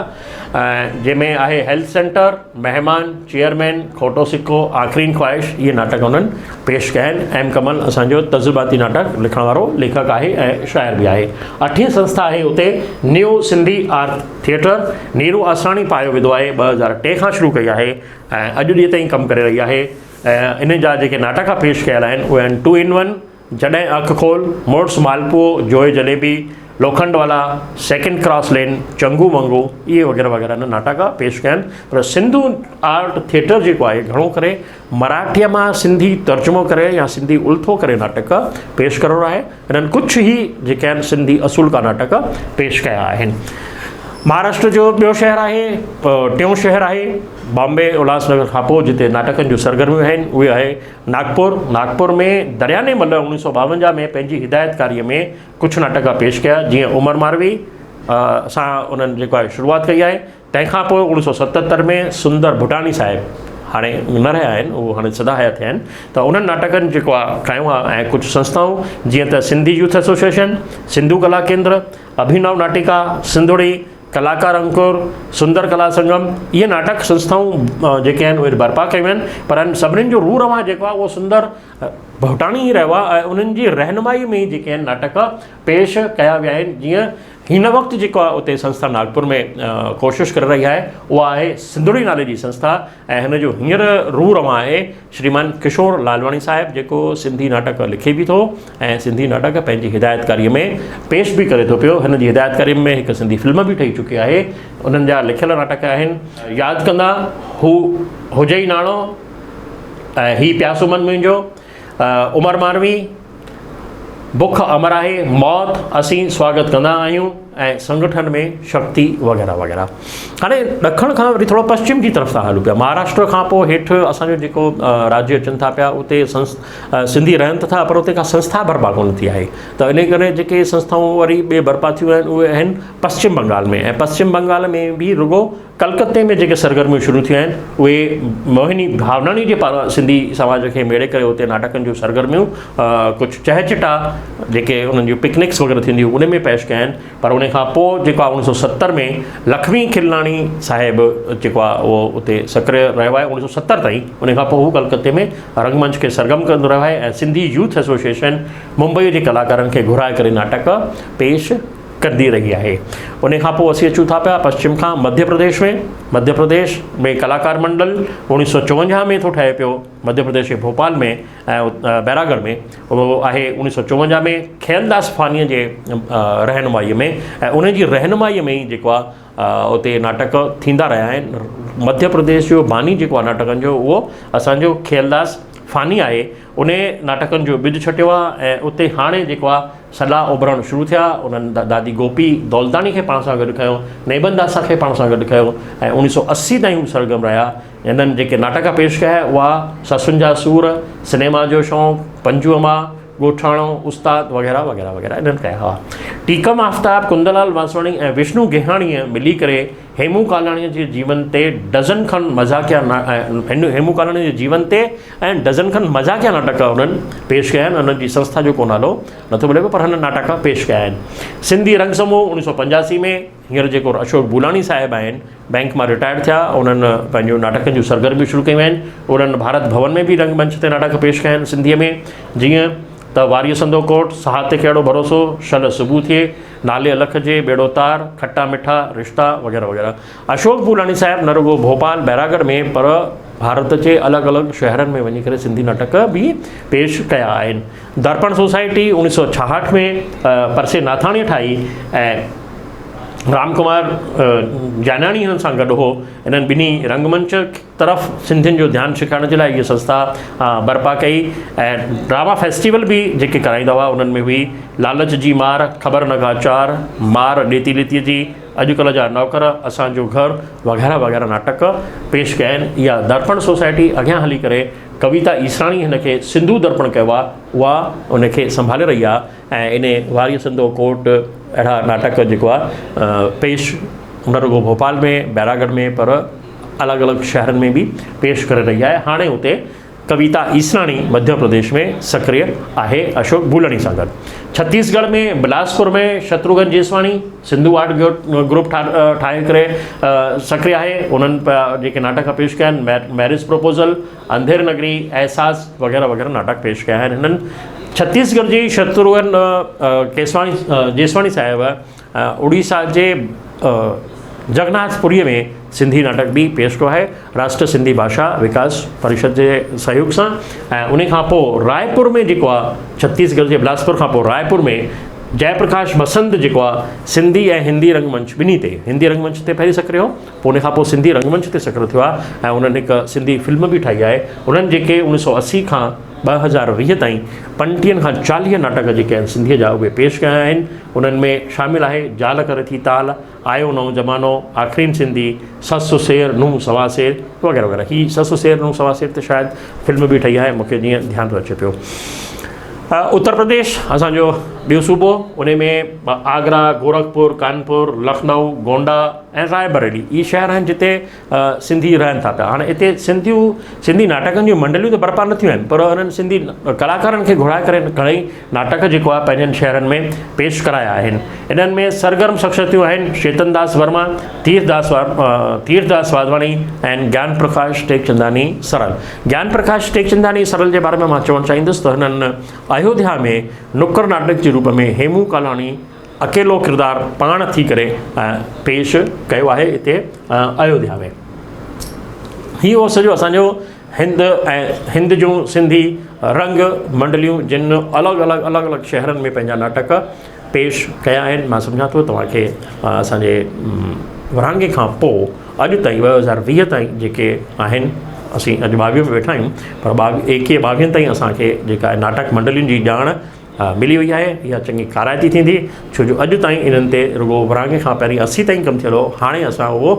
جنهن ۾ آهي هيلٿ سينٽر مهمان، چيئرمين، کوٽو سڪو، آخرين خواهش اهي ناٽڪ انهن پيش ڪيا آهن. ايم ڪمل اسان جو تجرباتي ناٽڪ لکڻ وارو ليکڪ آهي ۽ شاعر به آهي. اٺين سنسٿا آهي اتي new Sindhi art theatre Neeru Asrani پايو وڌو آهي. 2003 کان شروع ڪئي آهي ۽ اڄ ڏينهن تائين ڪم ڪري رهي آهي ۽ انهن جا جيڪي ناٽڪ پيش ڪيل آهن اهي آهن ٽو ان ون، جڏهن اک کول، مڙس مالپوئو، جوئي جليبي، لوکنڊ والا، سيڪنڊ ڪراس لين، چنگو منگو اهي وغيره وغيره هن ناٽڪ پيش ڪيا آهن پر سنڌو آرٽ ٿيٽر جيڪو آهي گهڻو ڪري مراٺيء مان سنڌي ترجمو ڪري يا سنڌي الٿو ڪري ناٽڪ پيش ڪرڻو آهي. هنن ڪجهه ئي جيڪي آهن سنڌي اصول ڪا ناٽڪ پيش ڪيا آهن. مهاراشٽر جو ٻيو شهر آهي ٽيون شهر آهي بامبي الهاس نگر کان پوء جتي ناٽڪن جون سرگرميون آهن اهي آهي ناگپور ناگپور ۾ درياني مل اوڻيهه سؤ ٻاونجاهه ۾ پنهنجي هدايتڪاريء ۾ ڪجهه ناٽڪ پيش ڪيا جيئن عمر ماروي سان انهن جيڪو آهي شروعات ڪئي آهي تنهن کان پوء اوڻيهه سؤ ستهتر ۾ سندر ڀٽاڻي صاحب هاڻي نه رهيا آهن اهو هاڻي سدا حيات ٿيا آهن ته انهن ناٽڪن جيڪو آهي ڪيو آهي ۽ ڪجهه سنسٿائون جيئن ته سنڌي يوٿ ايسوسيئيشن سنڌو ڪلا ڪيندر اڀينو ناٽڪا، سنڌڙي، ڪلاڪار انڪر، سندر ڪلا سنگم، اهي ناٽڪ سنسٿائون جيڪي آهن اهي برپا ڪيون آهن پر انهن سڀنين جو روح روان جيڪو آهي اهو سندر ڀوٽاڻي ئي رهيو آهي ۽ انهن جي رهنمائي ۾ ئي جيڪي آهن ناٽڪ پيش ڪيا ويا آهن جيئن هن وقت جيڪو آهي اتي سنسٿا ناگپور ۾ ڪوشش ڪري رهي آهي اها آهي سنڌڙي نالي جي سنسٿا ۽ هن جو هينئر روح روان آهي شريمان ڪشور لالواڻي صاحب جيڪو سنڌي ناٽڪ لکي به ٿو ۽ سنڌي ناٽڪ پنهنجي هدايتڪاريء ۾ پيش به ڪري ٿو پيو. هن جي هدايتڪاريء ۾ هڪ سنڌي فلم به ٺهي چڪي آهي. انهن جا لکيل ناٽڪ آهن. ياد ڪندا هو هجئي ناڻو ۽ هي پياسو من منهنجو، عمر ماروي، بک امر آهي، موت، اسين سواگت ڪندا آهيون ۽ سنگٺن ۾ شڪتي وغيره وغيره. هاڻي ڏکڻ کان وري ٿورو پشچم جي طرف ٿا هلون پيا. مهاراشٽر کان پوء هيٺ اسان جو جيڪو راجيه اچن ٿا پيا اتي سنڌي رهن ته ٿا پر اتي ڪا سنسٿا برپا ڪونه ٿي آهي ته انهي ڪري جيڪي سنسٿائون وري ٻي برپا ٿيون آهن اهي آهن پشچم بنگال ۾ ۽ پشچم بنگال ۾ به رڳو ڪلڪتي ۾ جيڪي سرگرميون شروع ٿيون آهن اهي موهني ڀاوناڻي جي پاران سنڌي سماج کي ميڙي ڪري اتي ناٽڪن جون سرگرميون ڪجهه چهچٽا جيڪي انهن جون پڪنڪس وغيره ٿينديون ان ۾ پيش ڪيا آهن پر ان کان پوء جيڪو آهي اوڻيهه سو 70 ۾ لکمي کلناڻي صاحب جيڪو آهي اهو اتي سڪريه رهيو آهي اوڻيهه سو 70 تائين ان کان پوء هو ڪلڪتي ۾ رنگ منچ کي سرگرم ڪندو رهيو آهي ۽ سنڌي يوٿ ايسوسيئيشن ممبئي جي ڪلاڪارن کي گهرائي ڪري ناٽڪ پيش ڪندي رهي آهي. ان کان پوء اسين اچون ٿا پيا پشچم کان مڌيه پرديش ۾. مڌيه پرديش ۾ ڪلاڪار منڊل اوڻيهه سؤ چوونجاهه ۾ ٿو ٺهي پيو مڌيه پرديش جي ڀوپال ۾ ۽ بيراڳڙهه ۾ اهو آهي اوڻيهه سؤ چوونجاهه ۾ کيلداس فانيء جي رهنمائيء ۾ ۽ ان جي رهنمائيء ۾ ئي جيڪو آهي اتي ناٽڪ ٿيندا رهيا آهن. مڌيه پرديش جو باني جيڪو آهي ناٽڪن جو اهو اسان جو کيلداس فاني آهي. انهي ناٽڪن جو ٻج ڇٽيو آهي ۽ اتي هاڻي جيڪو آهي سڏا اڀرڻ شروع ٿيا. انهن دادي گوپي دولتاڻي کي پاڻ سان گڏ کنيو، نيبن داس کي پاڻ سان گڏ کنيو ۽ اوڻيهه سؤ 80 تائين هو سرگرم رهيا. هنن جيڪي ناٽڪ پيش ڪيا اها سسن جا سور، سئنيما جو شوق، پنجوء مان، ڳوٺاڻو، استاد وغيره وغيره وغيره انهن ڪيا هئا. ٽيڪم آفتاب، ڪندلال واسواڻي ۽ وشنو گيهاڻيء ملي ڪري هيمون ڪالاڻيء جي جيون تي ڊزن کن مذاقيه هيمون ڪالاڻيء جي جيون تي ۽ ڊزن کن مذاقيه ناٽڪ انهن پيش ڪيا آهن. انهن جي سنسٿا جو ڪو نالو نٿو ملي پيو پر هنن ناٽڪ پيش ڪيا آهن. سنڌي رنگ سموهه اوڻيهه سؤ 85 ۾ هينئر جيڪو اشوڪ بولاڻي صاحب آهن بئنڪ مان رٽائرڊ ٿيا انهن پنهنجون ناٽڪن جون سرگرميون شروع ڪيون آهن. انهن ڀارت ڀون ۾ به رنگ منچ تي ناٽڪ پيش ڪيا آهن سنڌيء ۾ جيئن ته واريء سندو ڪوٽ، ساهه تي ڪهڙو ڀروسو، شل صبح ٿئي، نالي الک جي، ٻيڙو تار، کٽا مٺا، رشتا وغيره وغيره. اشوڪ بولاڻي صاحب نه رڳو ڀوپال، بيراڳڙهه ۾ پر ڀارت جي الڳ الڳ شهرن ۾ وڃي ڪري سنڌي ناٽڪ به پيش ڪيا آهن. درپڻ سوسائٽي 1966 ۾ پرسي ناٿاڻيء ٺاهي ۽ رام ڪمار جاناڻي هنن سان گڏ هو. انهن ٻنهي رنگ منچ طرف سنڌين جو ڌيان ڇڪائڻ جي لاء هيء سنسٿا برپا ڪئي ۽ ڊراما فيسٽيول به جيڪي ڪرائيندا هئا انهن ۾ هئي لالچ جي مار، خبر نه ڪا چار، مار ڏيتي ليتيء جي، اڄڪلهه جا نوڪر، اسان جو گهر وغيره وغيره ناٽڪ پيش ڪيا آهن. اها درپڻ سوسائٽي اڳيان هلي ڪري ڪويتا ايسراڻي هن کي سنڌو درپڻ ڪيو آهي اها ان کي سنڀالي رهي آهي ۽ انهي واريء سندو ڪوٽ اهڙا ناٽڪ جيڪو آهي پيش نه رڳو ڀوپال ۾ بيراڳڙهه ۾ پر الڳ الڳ شهرن ۾ به پيش ڪري رهي آهي. هاڻي اتي ڪويتا ايسراڻي مڌيه پرديش ۾ سڪريه آهي اشوڪ بولڻي سان گڏ. ڇتيسڳڙهه ۾ بلاسپور ۾ شتروگهن جيسواڻي سنڌو آرٽ گروپ ٺاهي ڪري سڪريه آهي. انهن جيڪي ناٽڪ پيش ڪيا آهن ميرج پروپوزل، انڌير نگري، احساس وغيره وغيره ناٽڪ پيش ڪيا آهن. هنن ڇتيسڳڙهه جي شتروگهن ڪيسواڻي جيسواڻي صاحب اڙيسا جي جگناٿ پوريء ۾ سنڌي ناٽڪ به پيش ڪيو آهي راشٽر سنڌي ڀاشا وڪاس پريشد جي سهيوگ سان ۽ ان کان پوء رائپور ۾ جيڪو آهي ڇتيسڳڙهه جي بلاسپور کان پوء رائپور ۾ جئه پرڪاش بسنت جيڪو آهي سنڌي ۽ هندي رنگ منچ ٻنهي تي، هندي رنگ منچ تي پهرين سڪريو هو، پوء ان کان پوء سنڌي رنگ منچ تي سڪريو ٿيو آهي ۽ انهن هڪ سنڌي فلم به ٺاهي آهي. انهن جيڪي 1980 کان 2020 تائين پنٽيهن کان 40 ناٽڪ جيڪي آهن سنڌيء جا اهي پيش ڪيا آهن. انهن ۾ شامل آهي جال ڪري ٿي تال، آيو نئون زمانو، آخرين سنڌي، سس سير نونهن سوا سير وغيره وغيره. هي سس سير نونهن سوا سير ته شايد فلم به ٺهي آهي مون کي جيئن ڌيان ٿو اچي پيو. اتر پرديش اسان جو ٻيو صوبو ان ۾ آگرا، گورکپور، ڪانپور، لکنؤ، گونڊا ۽ راء بريلي اهي شهر آهن جتي سنڌي رهن ٿا پيا. هاڻي اتي سنڌيون سنڌي ناٽڪن جون منڊليون ته برپا نه ٿيون آهن پر انهن سنڌي ڪلاڪارن کي گهرائي ڪري گهڻئي ناٽڪ جيڪو آهي پنهنجن شهرن ۾ پيش ڪرايا آهن. انهن ۾ سرگرم شخصيتون آهن شيتن داس ورما، تيرٿ داس تيرٿ داس واڌواڻي ۽ گيان پرڪاش ٽيڪچنداني سرل. گيان پرڪاش ٽيڪچنداني سرل جي باري ۾ مان چوڻ چاهيندس ته هنن ايوڌيا ۾ نڪر ناٽڪ جي روپ ۾ هيمون ڪالاڻي اڪيلو ڪردار پاڻ ٿي ڪري پيش ڪيو آهي هتي ايوڌيا ۾. هي هو سڄو اسان جو هند ۽ هند جون سنڌي رنگ منڊليون جن الڳ الڳ الڳ الڳ شهرن ۾ پنهنجا ناٽڪ پيش ڪيا آهن. مان سمجهان ٿو توهان کي اسان جي ورهاڱي کان پوء اڄ تائين 2020 تائين جيڪي آهن اسين اڄ 22 ۾ ويٺا آهيون پر ايڪيهه ٻاويهن تائين اسان کي جيڪا ناٽڪ منڊلين جي ڄاڻ ملي وئي آهي اها چڱي ڪارائتي ٿيندي ڇو جو اڄ تائين انهن تي رڳو ورهاڱي کان پهرين 80 تائين ڪم ٿيل هو هاڻي اسان اهو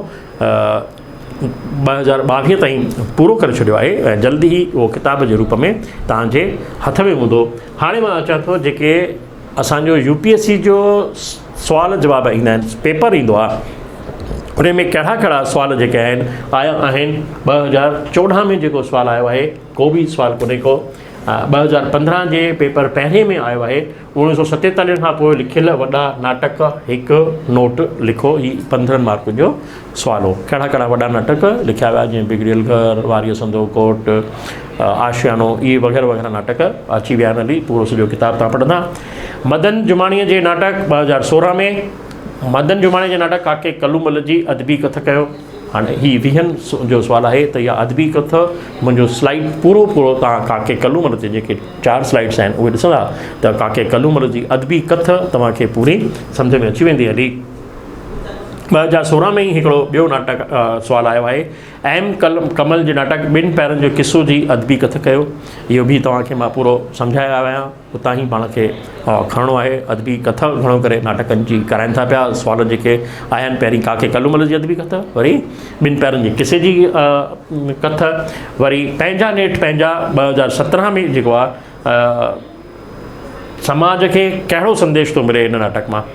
2022 تائين پورو ڪري ڇڏيو آهي ۽ جلد ئي اهو ڪتاب جي روپ ۾ توهان جي هٿ ۾ هوندو. هاڻي مان اچان ٿو جيڪي اسان جو يو پي ايس سي جو سوال جواب ايندا آهن پيپر ايندو آهي ان ۾ ڪهڙا ڪهڙا سوال جيڪي آهن آيا آهن 2014 ۾ جيڪو سوال آيو آهي ڪو به سوال ڪونهي ڪو 2015 جي پيپر پهرين ۾ آيو آهي 1947 کان پوء لکيل وڏا ناٽڪ هڪ نوٽ لکو هي 15 مارڪن جو سوال هو ڪهڙا ڪهڙا وڏا ناٽڪ لکيا ويا جيئن بگڙيل گهر واريء سندو ڪوٽ آشيانو اهي وغيره وغيره ناٽڪ اچي ويا آهن هلي پورو سڄو ڪتاب تان پڙهندا مدن جماڻيء جي ناٽڪ 2016 ۾ مدن جماڻي جي ناٽڪ ڪاڪي ڪلومل جي ادبي ڪٿ ڪيو هاڻي هي ويهن جو سوال آهي ته اها ادبي ڪٿ منهنجو سلائيڊ پورو پورو توهان ڪاڪي ڪلومل تي جيڪي چار سلائيڊس آهن اهي ڏسندا ته ڪاڪي ڪلومل جي ادبي ڪٿ توهان کي پوري سمجهه ۾ اچي ويندي هلي 2016 ۾ ئي هڪڙو ٻيو ناٽڪ سوال آيو آهي ايم ڪمل جي ناٽڪ ٻن پيرن جو قصو جي ادبي ڪٿ ڪيو اهو به توهان کي مان پورو سمجهائي آيو آهيان اتان ئي پاڻ کي کڻڻو آهي ادبي ڪٿ گهڻو ڪري ناٽڪن جي ڪرائن ٿا پيا سوال جيڪي آيا آهن پهرين ڪاڪي ڪلومل جي ادبي ڪٿ وري ٻن پيرن جي قصي جي ڪٿ وري پنهنجا نيٺ پنهنجا 2017 ۾ جيڪو آهي سماج کي ڪهڙو سنديش ٿو ملي هن ناٽڪ مان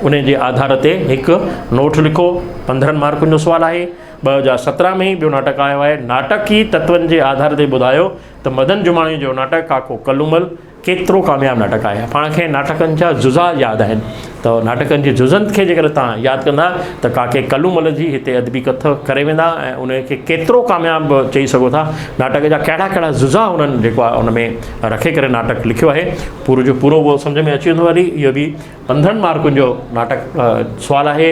ان جي آڌار تي هڪ نوٽ لکو 15 مارڪن جو سوال آهي 2017 ۾ ئي ٻيو ناٽڪ آيو آهي ناٽڪي تتون جي آڌار تي ٻڌايو ته مدن جماڻي جو ناٽڪ ڪاڪو ڪلومل ڪيترو ڪامياب ناٽڪ آهي پاڻ کي ناٽڪن جا جزا ياد آهن ته ناٽڪن جي جزن کي جيڪڏهن توهان ياد ڪندا ته ڪاڪي ڪلومل جي هتي ادبي ڪٿ ڪري ويندا ۽ ان کي ڪيترو ڪامياب چئي سگهو ٿا ناٽڪ جا ڪهڙا ڪهڙا جزا انهن جيڪو آهي ان ۾ رکي ڪري ناٽڪ لکيو آهي پورو جو پورو اهو سمجهه ۾ اچي ويندو هلي اهو به 15 مارڪن جو ناٽڪ سوال آهي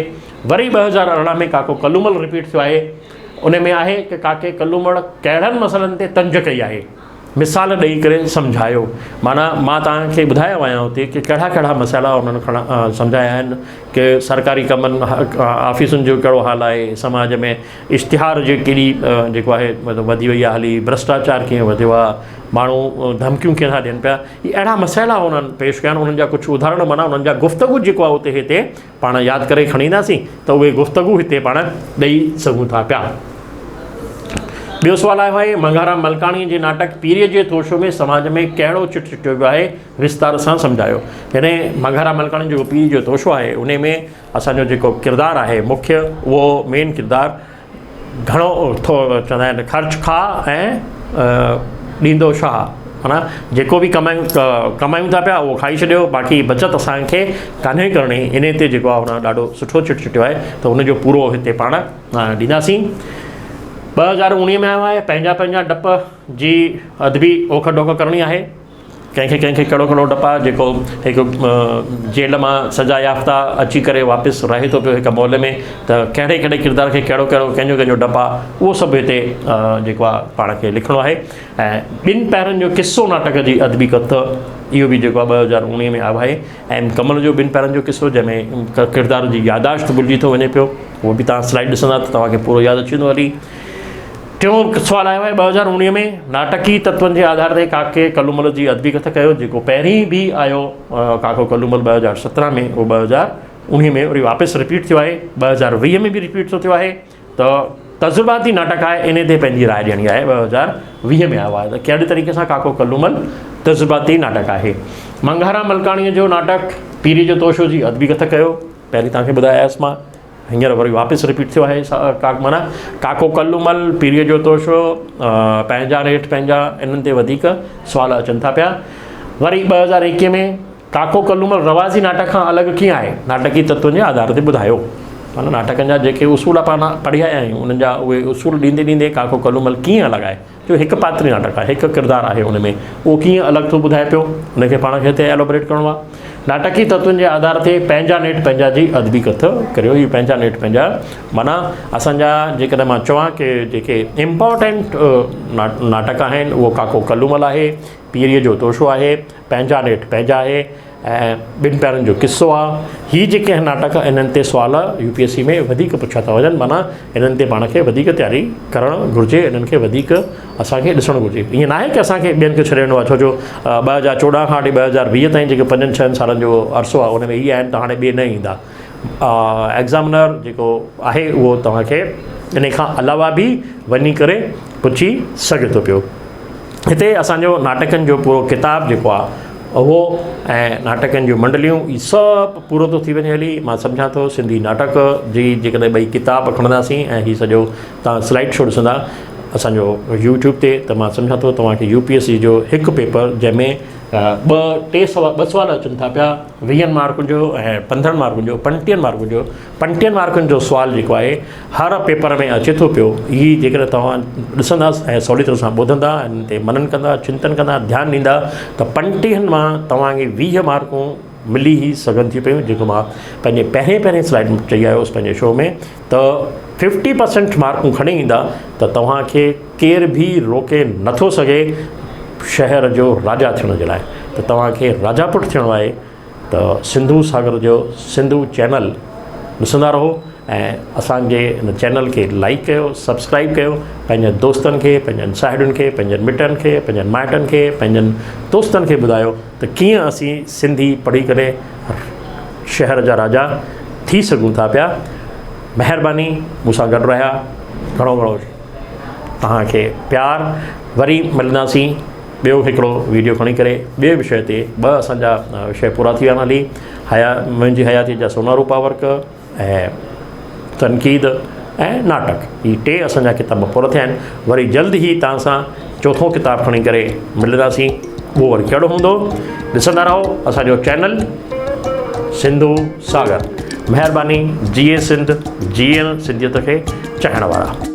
وري 2018 ۾ ڪاڪو ڪلومل رپيٽ ٿيو آهي ان ۾ آهي ته ڪاڪي ڪلومل ڪهڙن مسئلن تي طنز ڪئي آهي مثال ڏئي ڪري سمجهايو معنيٰ مان توهان کي ٻڌايو آهيان اتي ڪي ڪهڙا ڪهڙا مسئلا انهن کڻا سمجهايا آهن ڪي سرڪاري ڪمن آفيسن جو ڪهڙو حال آهي سماج ۾ اشتهار جي ڪيڏي جيڪو آهي مطلب وڌي وئي آهي هلي ڀرشٽاچار ڪيئن وڌيو آهي ماڻهو ڌمڪيون ڪيئن ٿا ڏين پيا اهي اهڙا مسئلا انهن پيش ڪيا آهن انهن جا ڪجهه اداهرڻ معنيٰ انهن جا گفتگو جيڪو آهي اتي هتي پاڻ ياد ڪري کڻي اينداسين ته اهي گفتگو هتي پاڻ ڏئي سگهون ٿا پيا. ٻيو سوال آيو آهي منگهارام ملڪاڻي جي ناٽڪ پيريء جي توشو ۾ سماج ۾ ڪهڙو چٽ چٽيو ويو آهي وستار سان سمجهايو. يعني منگهارام ملڪاڻي جو جيڪو پيريء جو توشو آهي انهي ۾ اسان جو جيڪو ڪردار آهي مکيه اهو مين ڪردار گهڻو ٿو چوندا آهن خرچ کاء ۽ ڏيندو شاهه معنيٰ جيڪو به ڪمايون ڪمايون ٿا پيا اهو کائي ڇڏيو باقي بچت اسان کي ڪانهي ڪرڻي انهي تي جيڪو آهي هن ڏاڍو سٺو چٽ چٽيو آهي ته ان جو پورو هتي پاڻ ڏينداسين 2019 ۾ آيو آهي پنهنجا پنهنجا ڊپ جي ادبي اوک ڊوک ڪرڻي آهي. ڪنهن کي ڪنهن کي ڪهڙو ڪهڙو ڊپ آهي جيڪو هڪ جيل مان سزا يافته اچي ڪري واپس رهي ٿو پيو هڪ محلي ۾ ته ڪهڙي ڪهڙي ڪردار کي ڪهڙو ڪهڙو ڪنهن جو ڪنهن جو ڊپ آهي اهو سڀ هتي جيڪو آهي پاڻ کي لکڻو آهي ۽ ٻن پهرن جو قصو ناٽڪ جي ادبي ڪٿ اهو به جيڪو آهي 2019 ۾ آيو آهي ايم ڪمل جو ٻن پهرن جو قصو جنهن ۾ ڪردار جي ياداشت ڀلجي ٿو وڃي پيو اهو به توهان سلائيڊ ڏسندا ته توهان کي پورو ياد اچي ويندو هلي ٽيون سوال آيو آهي 2019 ۾ ناٽڪي تتون جي آڌار تي ڪاڪي ڪلومل جي ادبي ڪٿ ڪيو جيڪو پهرين به آيو ڪاڪو ڪلومل 2017 ۾ اهو 2019 ۾ وري واپس رپيٽ ٿيو آهي 2020 ۾ به رپيٽ ٿيو آهي ته تجرباتي ناٽڪ آهي ان تي پنهنجي راء ڏيڻي آهي 2020 ۾ آيو آهي ته ڪهڙي طريقي سان ڪاڪو ڪلومل تجرباتي ناٽڪ آهي منگهارا ملڪاڻي جو ناٽڪ پيري جو توشو جي ادبي ڪٿ ڪيو پهرين توهان کي ٻڌايس مان هينئر وري واپس رپيٽ ٿيو آهي ڪاڪ معنيٰ ڪاڪو ڪلومل پيريء جو توشو پنهنجا ريٽ پنهنجا انهن تي وڌيڪ سوال اچن ٿا پيا وري 2021 ۾ ڪاڪو ڪلومل رواجي ناٽڪ کان الڳ ڪيئن آهي ناٽڪي تتون جي آڌار تي ٻڌايو معنيٰ ناٽڪن جا جيڪي اصول پاڻ پڙهي آيا آهيون انهن جا اهي اصول ڏيندي ڏيندي ڪاڪو ڪلومل ڪيئن الڳ آهي جو هڪ پاتري ناٽڪ آهي، هڪ ڪردار آهي ان ۾ اهو ڪيئن الڳ ٿو ٻڌائي پيو، ان کي پاڻ کي هتي ايلوبريٽ ڪرڻو آهي. ناٽڪي تتون جي آڌار تي پنهنجا نيٺ پنهنجا جي ادبي ڪٿ ڪريو. هي پنهنجا نيٺ پنهنجا معنيٰ اسان جا جيڪڏهن مان چوان ڪي جيڪي امپارٽنٽ ناٽڪ آهن اهو ڪاڪو ڪلومل آهي، پيريء جو توشو آهي، پنهنجا نيٺ پنهنجا آهي ۽ ٻن پيارن جو قصو آ. هي جيڪي آهن ناٽڪ انهن تي سوال يو پي ايس سي ۾ وڌيڪ پڇيا ٿا وڃن معنيٰ انهن تي پاڻ کي وڌيڪ تياري ڪرڻ گهرجي انهن کي وڌيڪ اسان کي ڏسڻ گهرجي ائين ناهي ڪي اسان کي ٻين کي ڇڏي ڏيڻو آ ڇو جو 2014 کان وٺي 2020 تائين جيڪي پنجن ڇهن سالن جو عرصو آ ان ۾ هي آهن ته هاڻي ٻي نه ايندا ايگزامنر جيڪو آهي اهو توهان کي ان کان علاوه به وڃي ڪري پڇي سگهي ٿو پيو. هتي اسان جو ناٽڪن جو پورو ڪتاب جيڪو آ اهو ۽ ناٽڪن جون منڊليون اهي سڀ پورو ٿو ٿي وڃي هلي مان سمجهان ٿو سنڌي ناٽڪ جي جيڪڏهن ٻئي ڪتاب کڻنداسين ۽ هي سڄو تان سلائيڊ شو ڏسندا اسان جو يوٽيوب تي ته مان سمجهان ٿو توهان کي يو پي ايس سي جو هڪ پيپر جنهن ۾ ٻه ٽي سوال ٻه سوال اچن ٿا پيا ويهن مارڪن جو ۽ پندرهن مارڪن جو پنٽيهن مارڪن جو پنٽيهن مارڪن جو سوال جيڪو آهي هر پيپر ۾ اچي ٿو پيو هي جيڪڏهن توهان ڏسنداس ۽ سولي طرح سان ٻڌندا ان تي منن ڪندا چنتن ڪندا ڌيان ڏيندا ته پنٽيهن مان توهان کي ويهه مارڪون ملي ئي سگهن ٿيون پيون جيڪو مان پنهنجي پهرين پهرين سلائيڊ ۾ چئي آيو هوس پنهنجي شو ۾ ته ففٽي پرسنٽ مارڪون کڻي ايندا ته توهان کي ڪير به روڪي نٿو سگهي شهر جو راجا ٿيڻ جي لاء ته توهان کي راجا پٽ ٿيڻو آهي ته سنڌو ساگر جو سنڌو چينل ڏسندا رهو ۽ اسان جي ان چينل کي لائيڪ ڪيو سبسڪرائيب ڪيو پنهنجن دوستن کي پنهنجن ساهيڙين کي پنهنجن مٽن کي پنهنجن مائٽن کي پنهنجن دوستن کي ٻڌايو ته ڪيئن اسين سنڌي پڙهي ڪري شهر جا راجا ٿي سگهون ٿا پيا مهرباني مون سان گڏ رهيا گهڻو گهڻو توهان کي پيار وري ملنداسين ٻيو هڪڙو ويڊيو کڻي ڪري ٻئي وشي تي ٻه اسان جا وشي پورا ٿي ويا آهن هلي حيا منهنجي حياتي جا سونا روپا ورق ۽ تنقيد ۽ ناٽڪ هي ٽي اسان جا ڪتاب پورا ٿيا آهن وري جلد ئي توهان سان چوٿون ڪتاب کڻي ڪري ملنداسين اهو وري ڪهڙو هوندو ڏسندا رهو اسان جو چينل سنڌو ساگر مهرباني جيئي سنڌ جيئي سنڌيت کي چاهڻ وارا.